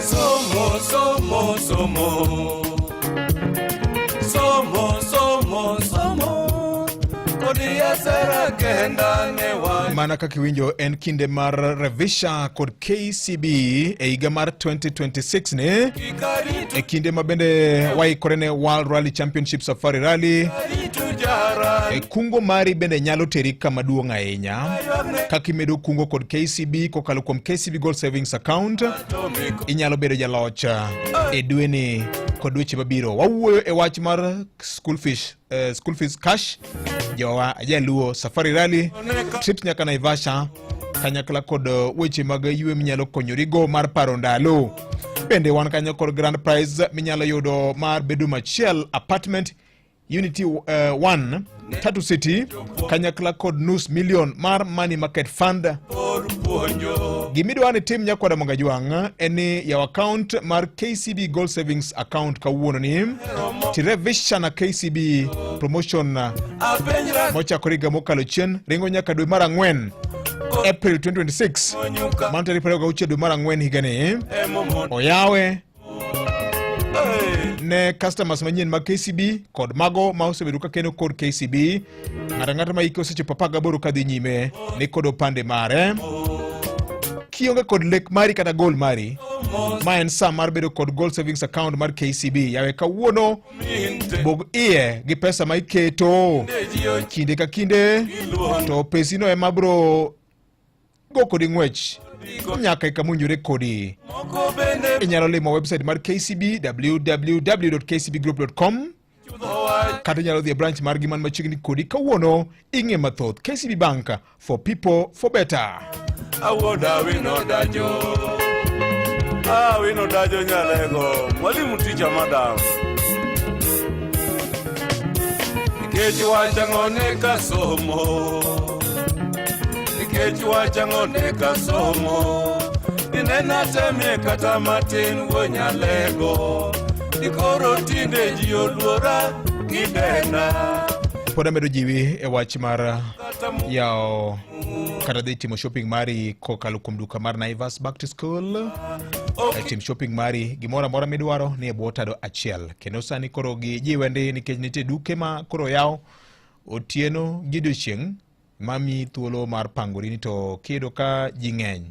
Somo, somo, somo. Somo, somo, somo. Kodi asera kenda ne wa. Mana kaka iwinjo en kinde mar Revisha kod KCB e higa mar 2026 ni e kinde ma bende waikore ne World Rally Championship Safari Rally. E kungo mari bende nyalo teri kama duong' ahinya kaka imedo kungo kod KCB kokalo kuom KCB Gold Savings Account. Inyalo bedo jaloch e dweni kod dweche mabiro. Wawuoyo e wach mar school fees, school fees cash jowa jaluo Safari Rally trips nyaka Naivasha kanyakla kod weche mag ywe minyalo konyorigo mar paro ndalo. Bende wan kanyo kod grand prize minyalo yudo mar bedroom achiel apartment Unity 1 Tatu City kanyakla kod nus million mar Money Market Fund. Gimidwa ni tim nyakwara Mangajwang' en ni yaw account mar KCB Gold Savings Account kawuono ni tirevisha na KCB promotion mochakore higa mokalo chien ringo nyaka dwe mar ang'wen April 2026 mano tarik 26 dwe mar ang'wen higani oyawe ne customers manyien mag KCB kod mago ma osebedo ka keno kod KCB. Ng'ato ang'ata ma hike osechopo 18 kadhi nyime ni kod opande mare. Kionge kod lek mari kata goal mari, ma en sa mar bedo kod goal savings account mar KCB. Yawe kawuono bog iye gi pesa ma iketo kinde ka kinde, to pesino ema bro go kodi ng'wech nyaka e kama owinjore kodi. Inyalo limo website mar KCB www.kcbgroup.com kata inyalo dhi e branch margi man machiegni kodi kawuono ing'e mathoth. KCB Bank for people for better. Awuoda wino dajo. Ah, wino dajo nyalego. Mwalimu ticha madam. Nikech wach ang'o ne ka somo. Nikech wach ang'o ne ka somo. Dinena temie kata matin wuo nyalego. Dikoro tinde ji oluora gidenda. Pod amedo jiwi e wach mar yawo kata dhi timo shopping mari kokalo kuom duka mar Naivas Back to School. E tim shopping mari gimoro amora midwaro ni e bwo tado achiel. Kendo sani koro gijiwe ndi nikech nitie duke ma koro yaw otieno gi odiochieng' mamiyi thuolo mar pangori ni to kiyudo ka ji ng'eny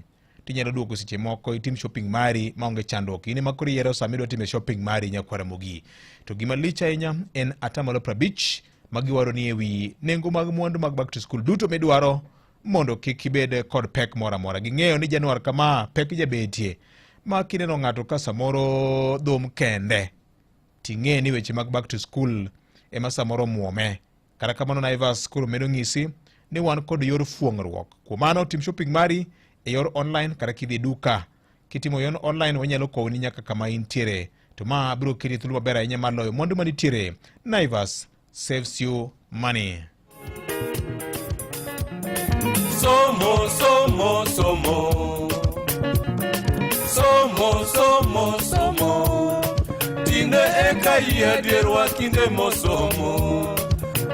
tinyalo duogo seche moko itim shopping mari maonge chandruok. In ema koro iyiero sama idwa timo shopping mari nyakwar Ramogi. To gima lich ahinya en atamalo 50 ma giwaro ni ewi nengo mag mwandu mag back to school duto midwaro mondo kik ibed kod pek moro amora. Ging'eyo ni Januar kama pek jabetie ma kineno ng'ato ka samoro dhum kende ting'e ni weche mag back to school ema samoro muome. Kata kamano Naivas koro medo ng'isi ni wan kod yor fuong'ruok. Kuom mano tim shopping mari e yor online kata kidhi e duka. Kitimo yor online wanyalo kowni nyaka kama intiere. To ma biro keti thuolo maber ahinya mar loyo mwandu manitiere. Naivas saves you money. Somo, somo, somo. Somo, somo, somo. Tinde eka yie dierwa kinde mosomo.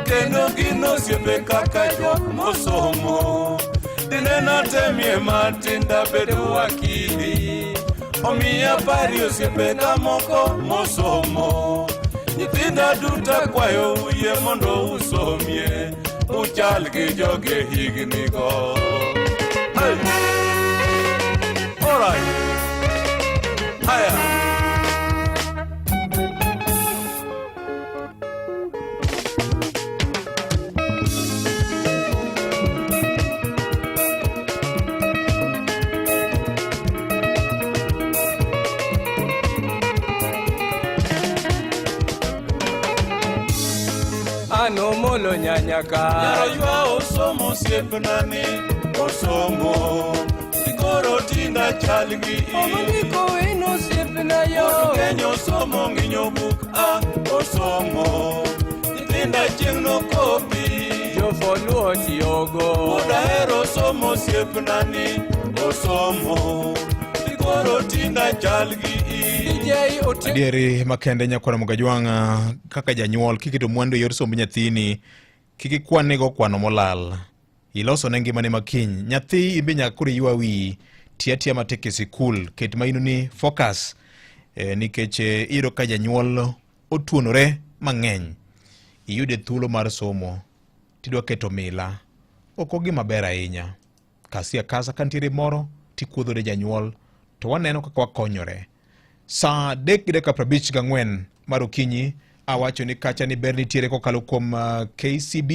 Kendo gin osiepe kaka jok mosomo. Dinena temie matin dabedo wakili. Omiya pari osiepena moko mosomo. Nyithinda duto akwayo uyie mondo usomie. Uchal gi joge higni go. Hey. All right. Haya. Ano molo nyanyaka. Nyaraywa osomo osiepna ni osomo. Koro tinda chal gi in. Omandiko en osiepna yo. Kenya osomo ng'inyo buk a osomo. Nyithinda chieng' nokopi. Jofoluo tiyogo. Wuod ahero somo osiepna ni osomo. Koro tinda chal gi in. DJ Ote. Adieri makende nyakwara Mugajwang' kaka janyuol kiketo mwandu e yor somb nyathini kik ikwan ni go kwano molal. Iloso ne ngimane makiny. Nyathi imbe nyaka koro iywa wiyi. Ti atiya matek e sikul. Ket maino ni focus. Nikech iyudo ka janyuol otuonore mang'eny. Iyude thuolo mar somo. Tidwa keto mila. Ok ogima ber ahinya. Kasi akasa ka nitiere moro tikuodho ne janyuol to waneno kaka wakonyore. Saa 3:54 mar okinyi awacho ni kacha ni ber nitiere kokalo kuom KCB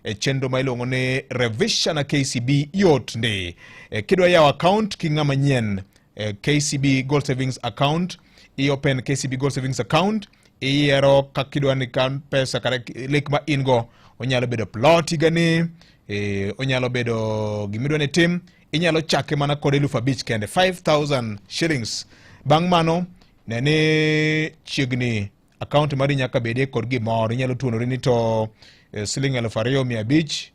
e chenro ma iluongo ni Revision KCB yot ndi. Kidwa yawo account ki ng'ama nyien KCB Gold Savings Account, i open KCB Gold Savings Account, iyiero kaka idwa ni kan pesa kata lek ma in go, onyalo bedo plot higani, onyalo bedo gimidwa ni tim, inyalo chake mana kod 5,000 kende, 5,000 shillings. Bang' mano, ne ni chiegni account mari nyaka bedie kod gimoro, inyalo tuonori ni to siling 2,500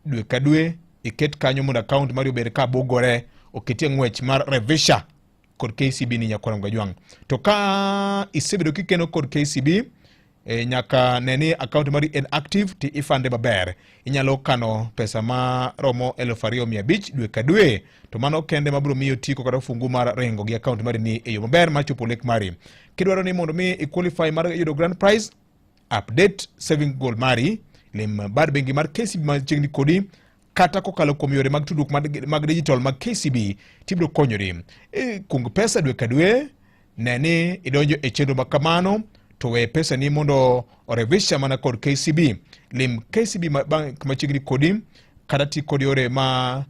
dwe ka dwe, iket kanyo mondo account mari obed ka bugore, oketie ng'wech mar Revisha kod KCB ni nyakwar Mgajwang'. To ka isebedo kikeno kod KCB, nyaka ne ni account mari en active ti ifande maber. Inyalo kano pesa ma romo 2,500 dwe ka dwe, to mano kende mabiro miyo tiko kata ofungu mar ringo gi account mari ni e yo maber mar chopo lek mari. Kidwaro ni mondo mi i qualify mar yudo grand prize, update saving goal mari, lim bad bengi mar KCB machiegni kodi kata kokalo kuom yore mag tudruok mag digital mag KCB tibiro konyori. E, kung pesa dwe ka dwe, ne ni idonjo e chenro ma kamano to we pesani mondo orevisha mana kod KCB. Lim KCB bank machiegni kodi kata ti kod yore ma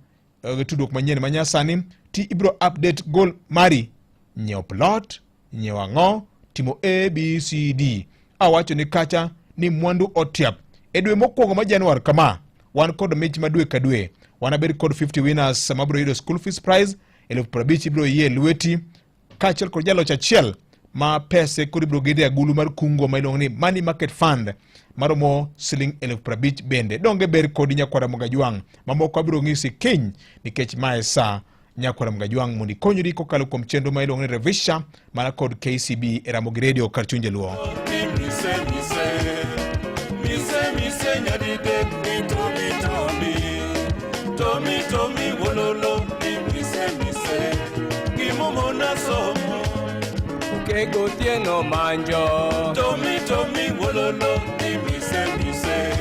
tudruok manyien ma nyasani ti ibiro update goal mari nyiewo plot nyiewo ang'o timo a b c d awacho ni kacha ni mwandu otiap e dwe mokwongo ma Januar kama wan kod mich ma dwe ka dwe wanabed kod 50 winners mabiro yudo school fees prize 50,000 ibiro yie lweti kaachiel kod jaloch achiel ma pese koro ibiro gede agulu mar kungo ma iluongo ni money market fund maromo siling 50,000 bende donge ber kodi nyakwara Mogajwang' mamoko abiro ng'isi kiny nikech mae sa nyakwara Mogajwang' mondo ikonyri kokalo kuom chenro ma iluongo ni Revisha mana kod KCB e Ramogi Radio kar chuny Jaluo. Mise, mise, mise, mise, nyadidek ni tomi, tomi, tomi, tomi, wololo, ni mise, mise, gimomona somo. Kego tieno manjo. Tomi, tomi, wololo, ni mise, mise.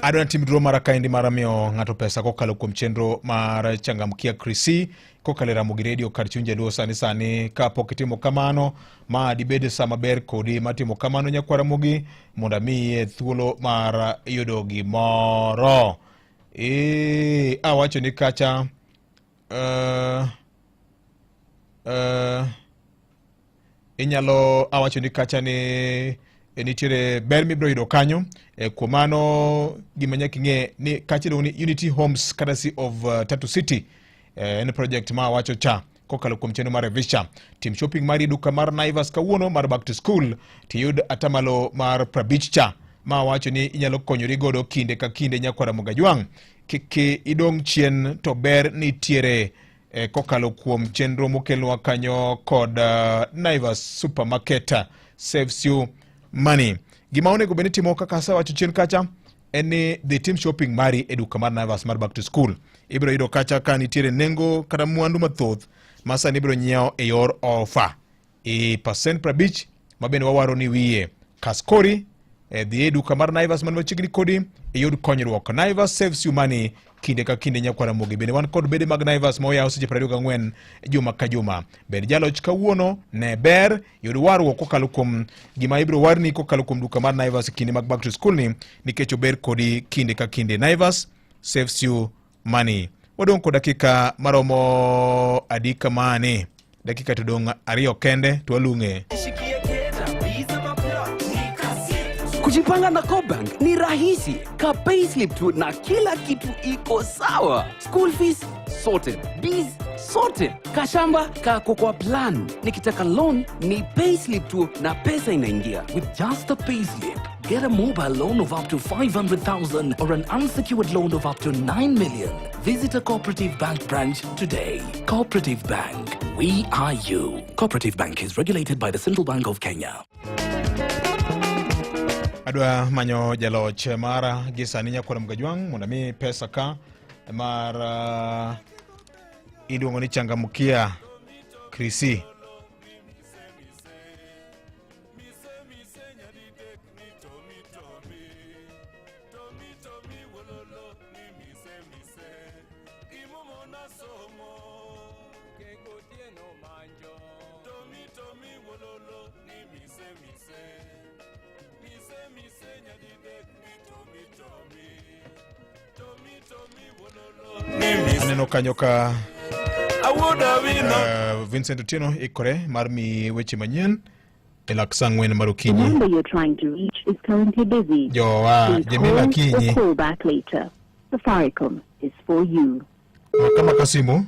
Adwa tim dro mara kaendi mar miyo ng'ato pesa kokalo kuom chenro mar Changamkia Krisi kokalo e Ramogi Radio kar chuny Jaluo sani sani kapok itimo kamano ma dibed sa maber kodi mar timo kamano nyakwar Ramogi mondo amiye thuolo mar yudo gimoro. Ee, awacho ni kacha inyalo awacho ni kacha ni nitiere ber mibiro yudo kanyo. Kuom mano gima nyaka ing'e ni kacha iluongo ni Unity Homes courtesy of Tatu City. En project ma awacho cha kokalo kuom chenro mar Evisha. Tim shopping mari e duka mar Naivas kawuono mar back to school tiyud atamalo mar 50 cha ma awacho ni inyalo konyori godo kinde ka kinde nyakwara Mogajwang'. Kik idong' chien to ber nitiere kokalo kuom chenro mokelnwa kanyo kod Naivas Supermarket saves you money. Gima onego bed ni timo kaka asewacho chien kacha en ni dhi tim shopping mari e duka mar Naivas mar back to school. Ibiro yudo kacha ka nitiere nengo kata mwandu mathoth ma sani ibiro nyiewo e yor ofa e percent 50 ma bende wawaro ni wiye. Kaskori dhi e duka mar Naivas man machiegni kodi iyud konyruok. Naivas saves you money kinde ka kinde nyakwar Ramogi. Bende wan kod bede mag Naivas ma oyaw seche 24 juma ka juma. Bed jaloch kawuono ne ber yud warruok kokalo kuom gima ibiro warni kokalo kuom duka mar Naivas e kinde mag back to school ni nikech ober kodi kinde ka kinde. Naivas saves you money. Wadong' kod dakika maromo adi kamani? Dakika to dong' ariyo kende to walung'e. Kujipanga na CoBank ni rahisi. Ka payslip tu na kila kitu iko sawa. School fees sorted, bills sorted, kashamba kako kwa plan. Nikitaka loan ni payslip tu na pesa inaingia. With just a payslip, get a mobile loan of up to 500,000 or an unsecured loan of up to 9 million. Visit a Cooperative Bank branch today. Cooperative Bank, we are you. Cooperative Bank is regulated by the Central Bank of Kenya. Adwa manyo jaloch mara gi sani nyakwara Mgajwang' mondo ami pesa ka mar iluongo ni Changamkia Krisi. Aneno kanyo ka Vincent Otieno ikore mar mi weche manyien e lak saa 4 mar The okinyi. number you're trying to reach is currently busy. Jowa, Please Jemila hold or Kinyi. call back later. Safaricom is for you. Kama kasimu.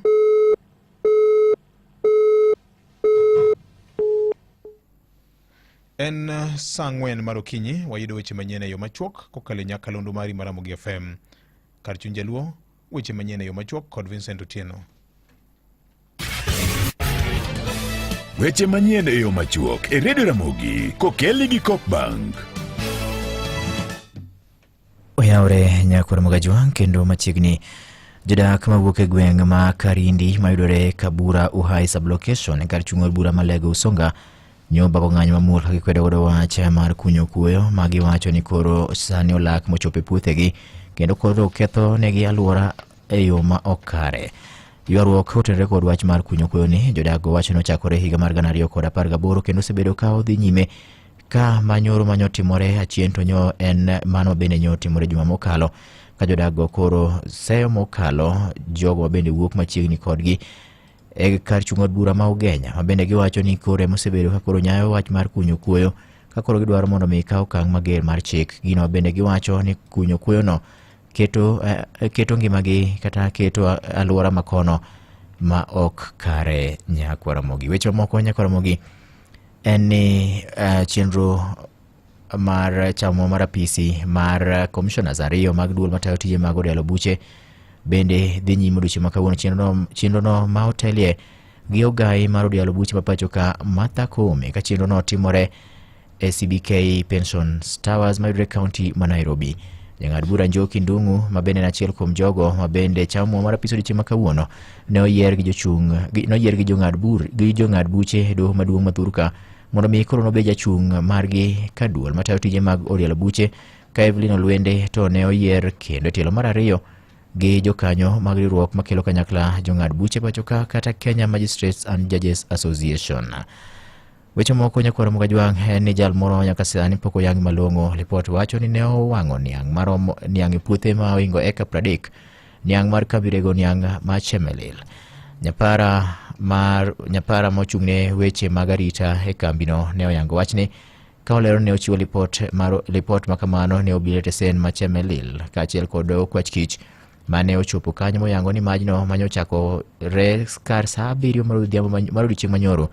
En saa 4 mar okinyi wayudo weche manyien e yo machuok kokalo e nyakalondo mari mar Ramogi FM. Kar chuny Jaluo, weche manyien e yo machuok kod Vincent Otieno. Weche manyien e yo machuok e Radio Ramogi kokeli gi Coop Bank. Oyawre nyakwar Mogajwang' kendo machiegni jodak mawuok e gweng' ma Karindi mayudore Kabura Uhai sublocation kar chung' od bura ma Lego Usonga nyobago ng'anyo mamuol ka gikwedo godo wach mar kunyo kuoyo ma giwacho ni koro sani olak mochopo e puothegi. kendo koro ketho negi alwora e yo ma ok kare. Ywaruok otenore kod wach mar kunyo kuoyo ni jodak go wacho ni ochakore higa mar 2018 kendo osebedo ka odhi nyime ka manyoro manyo timore achien to nyo en mano bende nyo timore juma mokalo ka jodak go koro seyo mokalo jogo bende wuok machiegni kodgi e kar chung' od bura ma Ugenya ma bende giwacho ni koro ema osebedo ka koro nyayo wach mar kunyo kuoyo ka koro gidwaro mondo mi kaw okang' mager mar chik. Gino bende giwacho ni kunyo kuoyono keto, keto ngimagi kata keto alwora makono ma ok kare nyakwa Ramogi. Weche mamoko nyakwa Ramogi en ni chenro mar chamo mar apisi mar commissioners ariyo mag duol matayo tije mag od yalo buche bende dhi nyime odiochieng' ma kawuono. Chenro no ma otelie gi ogai mar od yalo buche ma pacho ka Martha Koome ka chenro no timore e CBK Pensions Towers mayudore kaunti ma Nairobi. Jang'ad bura Njoki Ndung'u ma bende en achiel kuom jogo ma bende chamo mar apis odiochieng' ma kawuono ne oyier gi jochung' ne oyier gi jong'ad bur gi jong'ad buche e doho maduong' ma thurka mondo mi koro nobed jachung' margi ka duol matayo tije mag od yalo buche ka Evelyn Olwende to ne oyier kendo e tielo mar ariyo gi jokanyo mag riwruok makelo kanyakla jong'ad buche pacho ka kata Kenya Magistrates and Judges Association. Weche moko nyakwar Mugajwang' en ni jal moro nyaka sani pok oyang malong'o. Lipot wacho ni ne owang'o niang' maromo niang' e puothe ma ohingo eka 30 niang' mar kambi rego niang' ma Chemelil. Nyapara mochung'ne weche mag arita e kambino ne oyango wachni ka olero ni ne ochiwo lipot ma kamano ne obila e tesen ma Chemelil kaachiel kod okwach kich mane ochopo kanyo moyango ni majno manyochakore kar saa 7 mar odhiambo mar odiochieng' manyoro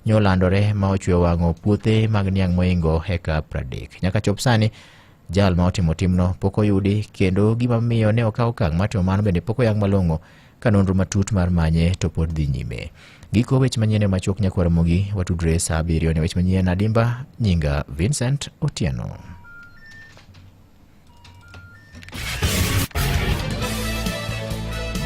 nyolandore ma ochweyo wang'o puothe mag niang' mohingo eka 30. Nyaka chop sani jal ma otimo timno pok oyudi kendo gima miyo ne okaw okang' mar timo mano bende pok oyang malong'o ka nonro matut mar manye to pod dhi nyime. Giko weche manyien e machuok nyakwar Ramogi watudre saa 7 ne weche manyien adimba nyinga Vincent Otieno.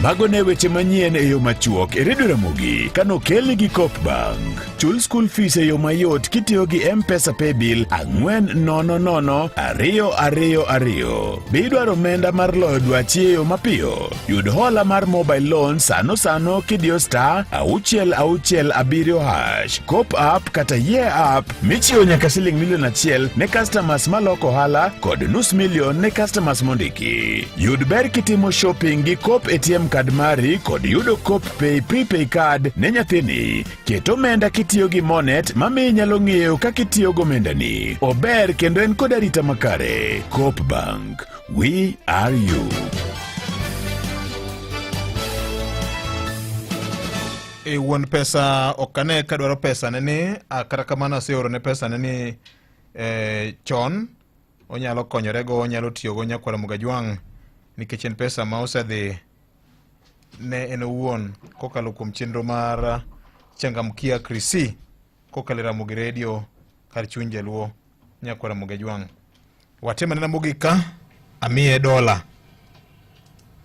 Mago ne weche manyien e yo machuok e Redio Ramogi kanokelni gi Coop Bank. Chul school fees e yo mayot kitiyo gi M-Pesa Paybill 400 222. Be idwaro omenda mar loyo dwachi e yo mapiyo? Yud hola mar mobile loan sano sano kidiyo star 667#. Coop app kata Ye app michiwo nyaka siling milion 1 ne customers maloko ohala kod 500,000 ne customers mondiki. Yud ber kitimo shopping gi Coop ATM card mari kod yudo Coop Pay prepay card ne nyathini. Ket omenda kitiyo gi Monet mamiyo inyalo ng'eyo kaka itiyo gomendani. Ober kendo en kod arita makare. Coop Bank. We are you. E wuon pesa ok ane ka dwaro pesa ne ni, kata kamano aseoro ne pesa ne ni chon onyalo konyorego, onyalo tiyogo nyakwar Mugajwang' nikech en pesa ma osedhi ne en owuon kokalo kuom chenro mar Changamkia Krisi kokalo e Ramogi Radio kar chuny jaluo nyakwar Mugajwang'. Watim anena mogik ka amiye dola.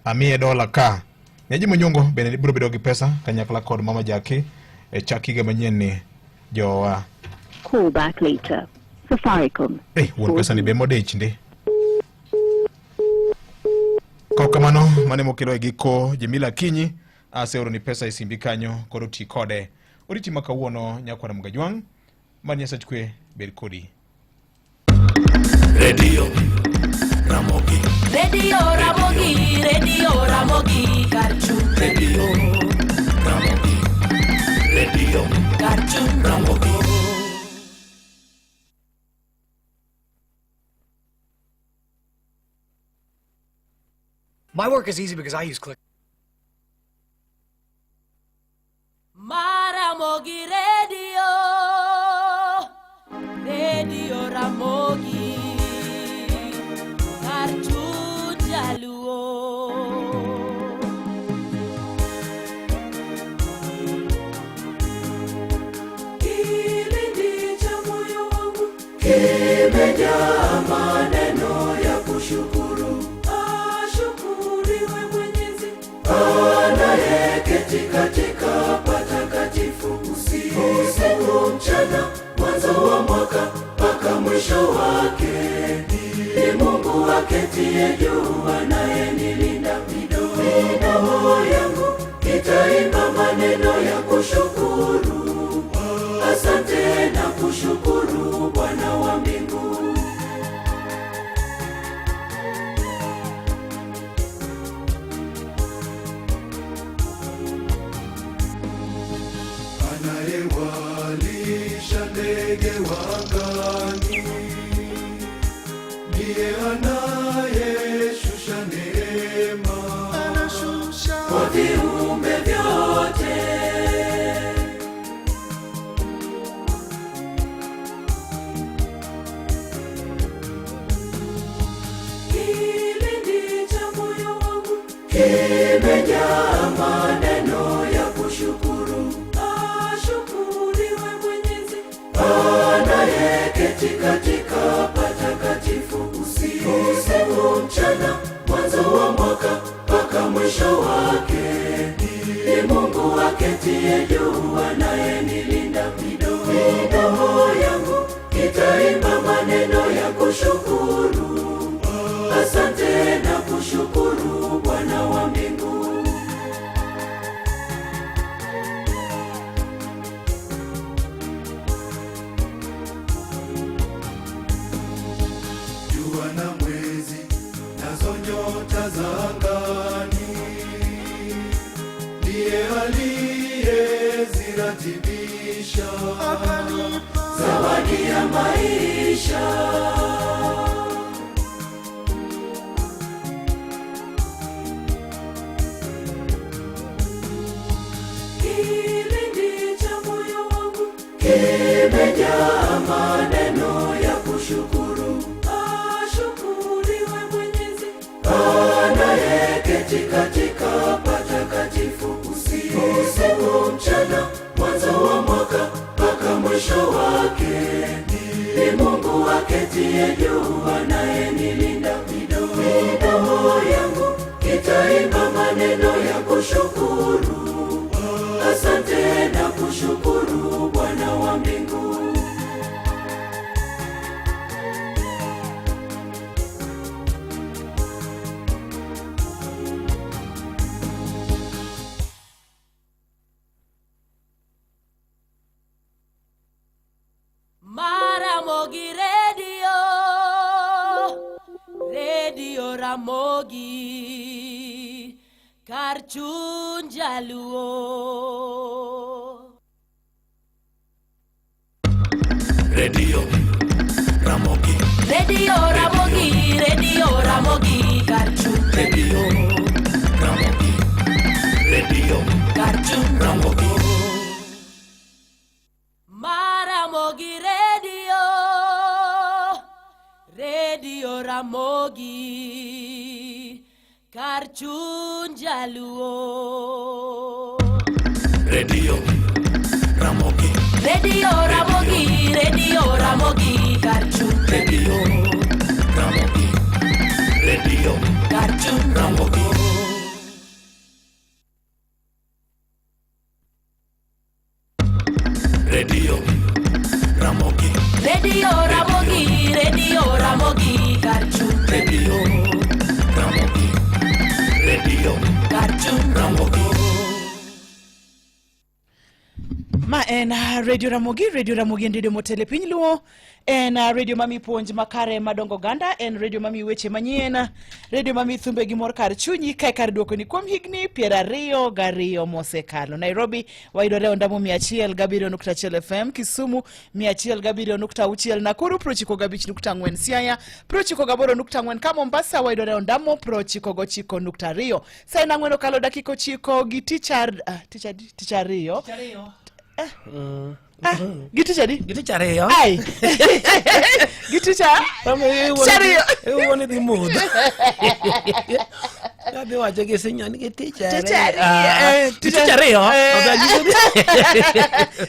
Amiye dola ka. Nyaji Monyongo bende biro bedo gi pesa kanyakla kod Mama Jackie e chak higa manyien ni jowa. Call back later. Safaricom. Wuon pesa ni be modich ndi. Kaok kamano, mane mokelo e giko Jemila Akinyi aseoro ni pesa e simbi kanyo koro ti kode. Oriti ma kawuono nyakwar Mugajwang' mar Nyasach kwe bed kodi. Radio Ramogi. Radio Ramogi, Radio Ramogi, Karchu. Radio Ramogi. Radio Karchu Ramogi. My work is easy because I use Click. Maramogi Radio, Radio Ramogi, Karchu Jaluo. Kilindi cha moyo wangu kimejaa maneno ya kushukuru. Ashukuriwe Mwenyezi anayeketi katika patakatifu, usiku mchana, mwanzo wa mwaka mpaka mpaka mwisho wake. Ni Mungu aketie juu anayenilinda. Midomo yangu itaimba maneno ya kushukuru. Asante na kushukuru Bwana wa mbingu. Anayewalisha ndege wa angani, ndiye anayeshusha neema kwa viumbe vyote. Kilindi cha moyo wangu kimejaa maneno ya kushukuru. Ashukuriwe Mwenyezi anayeketi katika patakatifu, usiku mchana, mwanzo wa mwaka mpaka mwisho wake. Ni Mungu aketie juu anayenilinda. Midomo yangu itaimba maneno ya kushukuru. Asante na kushukuru Bwana wa mbingu. Jua na mwezi nazo nyota za angani, ndiye aliyeziratibisha zawadi ya maisha. Kilindi cha moyo wangu kimejaa maneno ya kushukuru. Ashukuriwe Mwenyezi anayeketi katika patakatifu, usiku mchana, mwanzo wa mwaka mpaka mwisho wake. Ni Mungu aketie juu anayenilinda. Midomo yangu itaimba maneno ya kushukuru. Asante na kushukuru Bwana wa mbingu. Maramogi Radio, Radio Ramogi, kar chuny jaluo. Radio Ramogi. Radio Ramogi, Radio Ramogi, kar chuny Radio Ramogi. Radio kar chuny Ramogi. Maramogi Radio, Radio Ramogi, kar chuny jaluo. Radio Ramogi. Radio Ramogi, Radio Ramogi, kar chuny Radio Ramogi. Radio kar chuny Ramogi. Radio Ramogi. Radio Ramogi, Radio Ramogi, kar chuny Radio Ramogi. Radio kar chuny Ramogi. Ma en Radio Ramogi, Radio Ramogi en redio motelo e piny Luo, en radio mami puonj makare madongo oganda, en radio mami weche manyien, radio mami thumbe gi mor kar chunyi kae kar duokoni kuom higni 22 mosekalo. Nairobi wayudore e ondamo 107.1 FM, Kisumu 107.6, Nakuru 95.4, Siaya 98.4, ka Mombasa wayudore e ondamo 99.2. Sa en 4 okalo dakika 9 gi tich 2. Gi tich adi? Gi tich 2. Ai. Gi tich 2. Iwuon idhi modho. Adhi wacho gi sinyani gi tich Tich 2. 2. Tich 2.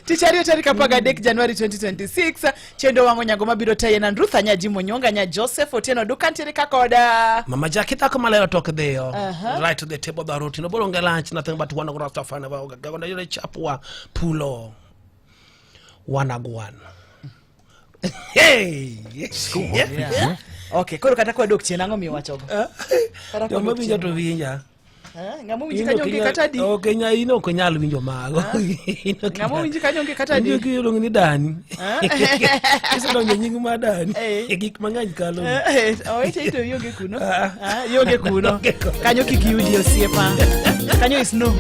Tich 2 tarik 13 Januari 2026 chenro wang'o nyango mabiro taye nan Ruth Anya Jim Onyonga Anya Joseph Otieno Duka ntiere ka koda Mama Jackie dhako malero tok dhiyo. Aha. Right to the table dharoti. No bolonge lunch nothing but one rasta fan wa gagonda yore chapwa pulo. Wanagwan. Hey! Yeah. Okay, koro kata kwadok chien ang'o miwachogo? Kata Joma kwadok winjo chien. to winja. Eh, ng'ama winji In kanyo ok onge inyal- kata adi? Ok inyal, in ok inyal winjo mago. In ok Ng'ama inyal. winji kanyo onge kata adi? Winjo kiluongo ni dani. Eh? Kisedonjo e nying mar dani, gik mang'eny kalo. Eh, eh, owete to ionge kuno. Ah, ionge kuno. Kanyo kik yudi osiepa. Kanyo is no.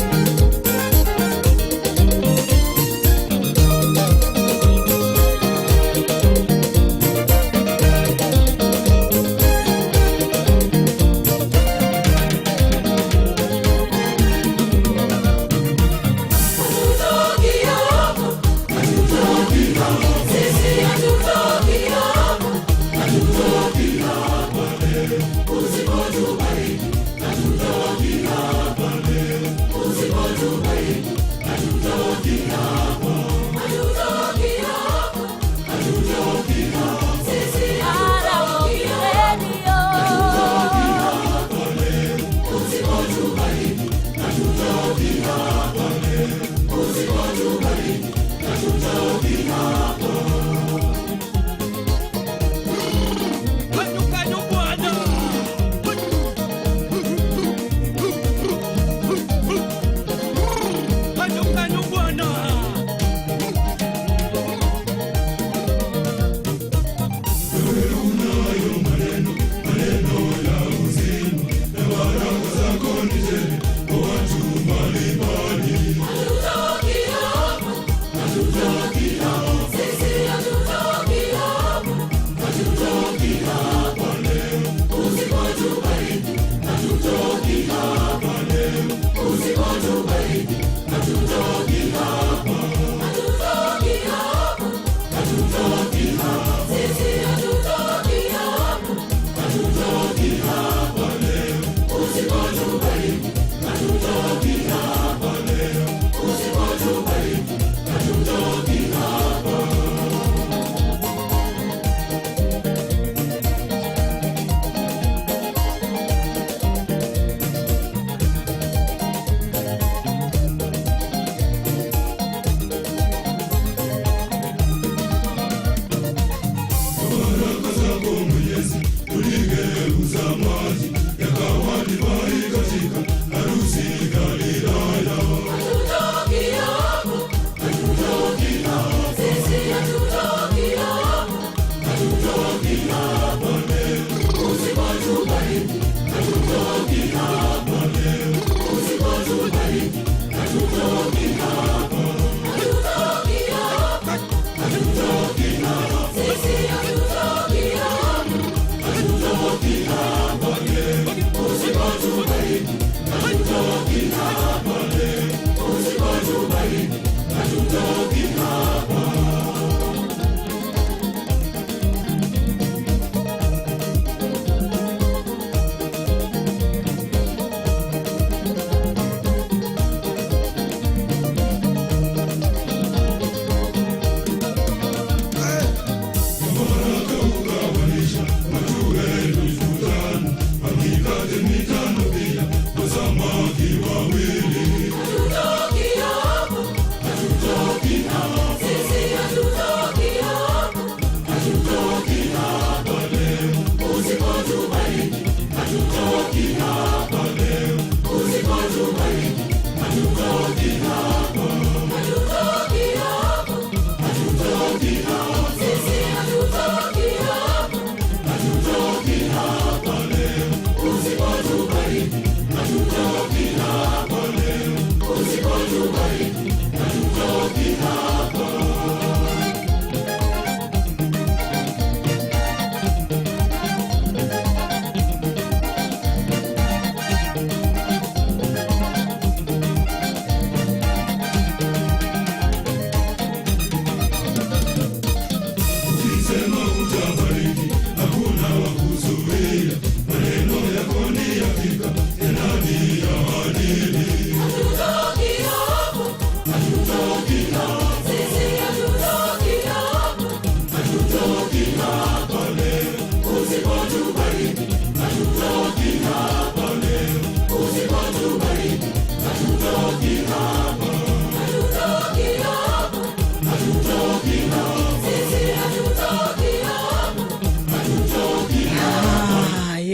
Ramogi Radio.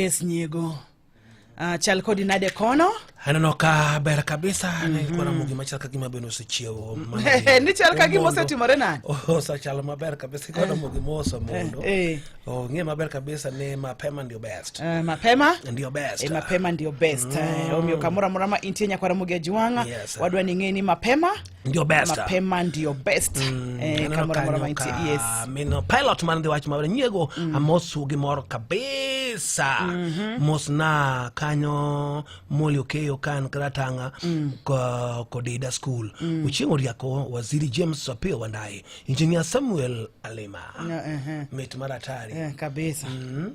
Yes nyiego. Chal kodi nade kono? Aneno ka ber kabisa mm -hmm. Ne Ramogi machal ka gima bende osechiewo. Ni chal ka gima osetimore nade? Osechalo maber kabisa kwa Ramogi moso mondo. Ong'e maber kabisa ni mapema ndio best. Mapema ndio best. Mapema ndio best. Omiyo kamoro amora ma intie nyakwa Ramogi Ajwang'a, Yes. wadwa ni ng'e ni mapema Ndio best. Mapema ndio best. Aneno Kamoro amora kanyo ma intie. ka Yes. Mino pilot man dhi wacho maber nyiego amosu gi mor kabisa. Mosna kanyo Moli Okeyo kan Karatanga Kodida School. Ochieng' Oriako Waziri James Opiyo Wandayi, Engineer Samuel Alima. Mit mar atari. Kabisa.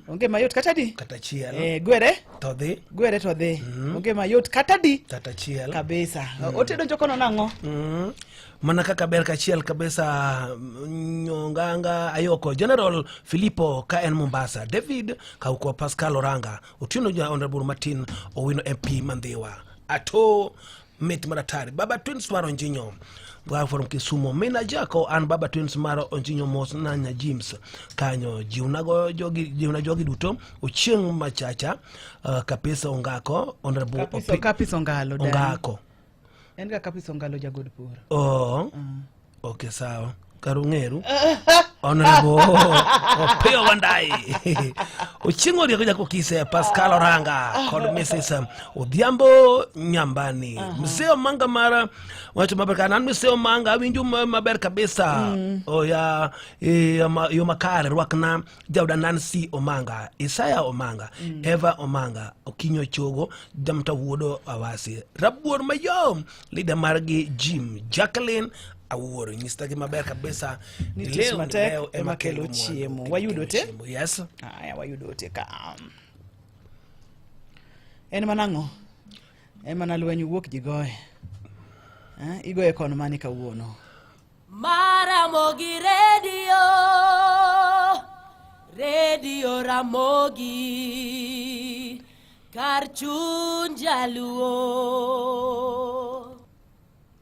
Onge mayot kata di? Kata achiel. Gwere? To dhi. Gwere to dhi. Onge mayot kata di? Kata achiel. Kabisa. Otedo kono nang'o? Mana kaka ber kachiel kabisa Nyonganga Ayoko General Filippo ka en Mombasa, David Kauko, Pascal Oranga Otieno, ja Honorable Martin Owino MP Mandhiwa ato mit maratari Baba Twins mar Onjinyo wa from Kisumu Mina Jako an Baba Twins mar Onjinyo mos nanya James kanyo jiwnago jogi jiwna jogi duto Ochieng' Machacha Kapisa Ongako Honorable Kapisa, Kapisa Ongalo. Dani. Ongako. En ga Kapisa Ongalo jagod pur. Oh. Okay, sawa. Karung'eru. Honorable Opiyo Wandayi. Ochieng' Orieko Jako Kise, Pascal Oranga kod Mrs. Odhiambo Nyambani. Mzee Omanga mara wacho maber kana an Mzee Omanga awinjo maber kabisa. Oya yo makare rwakna jaoda Nancy Omanga, Isaya Omanga, Eva Omanga, Okinyo Chogo, Jamta Wuodo Awasi, Rabuor Mayom, leader margi Jim, Jacqueline Awuoro, nyisagi maber kabisa. Ni Ni tich leo, ni matek leo ema kelo mwandu, chiemo. kelo Wayudo te? chiemo. Yes. Aya, wayudo te ka. En mana ang'o? En mana lweny wuok ji goye. Igoye kon mane kawuono? Maramogi Radio, Radio Ramogi, kar chuny jaluo.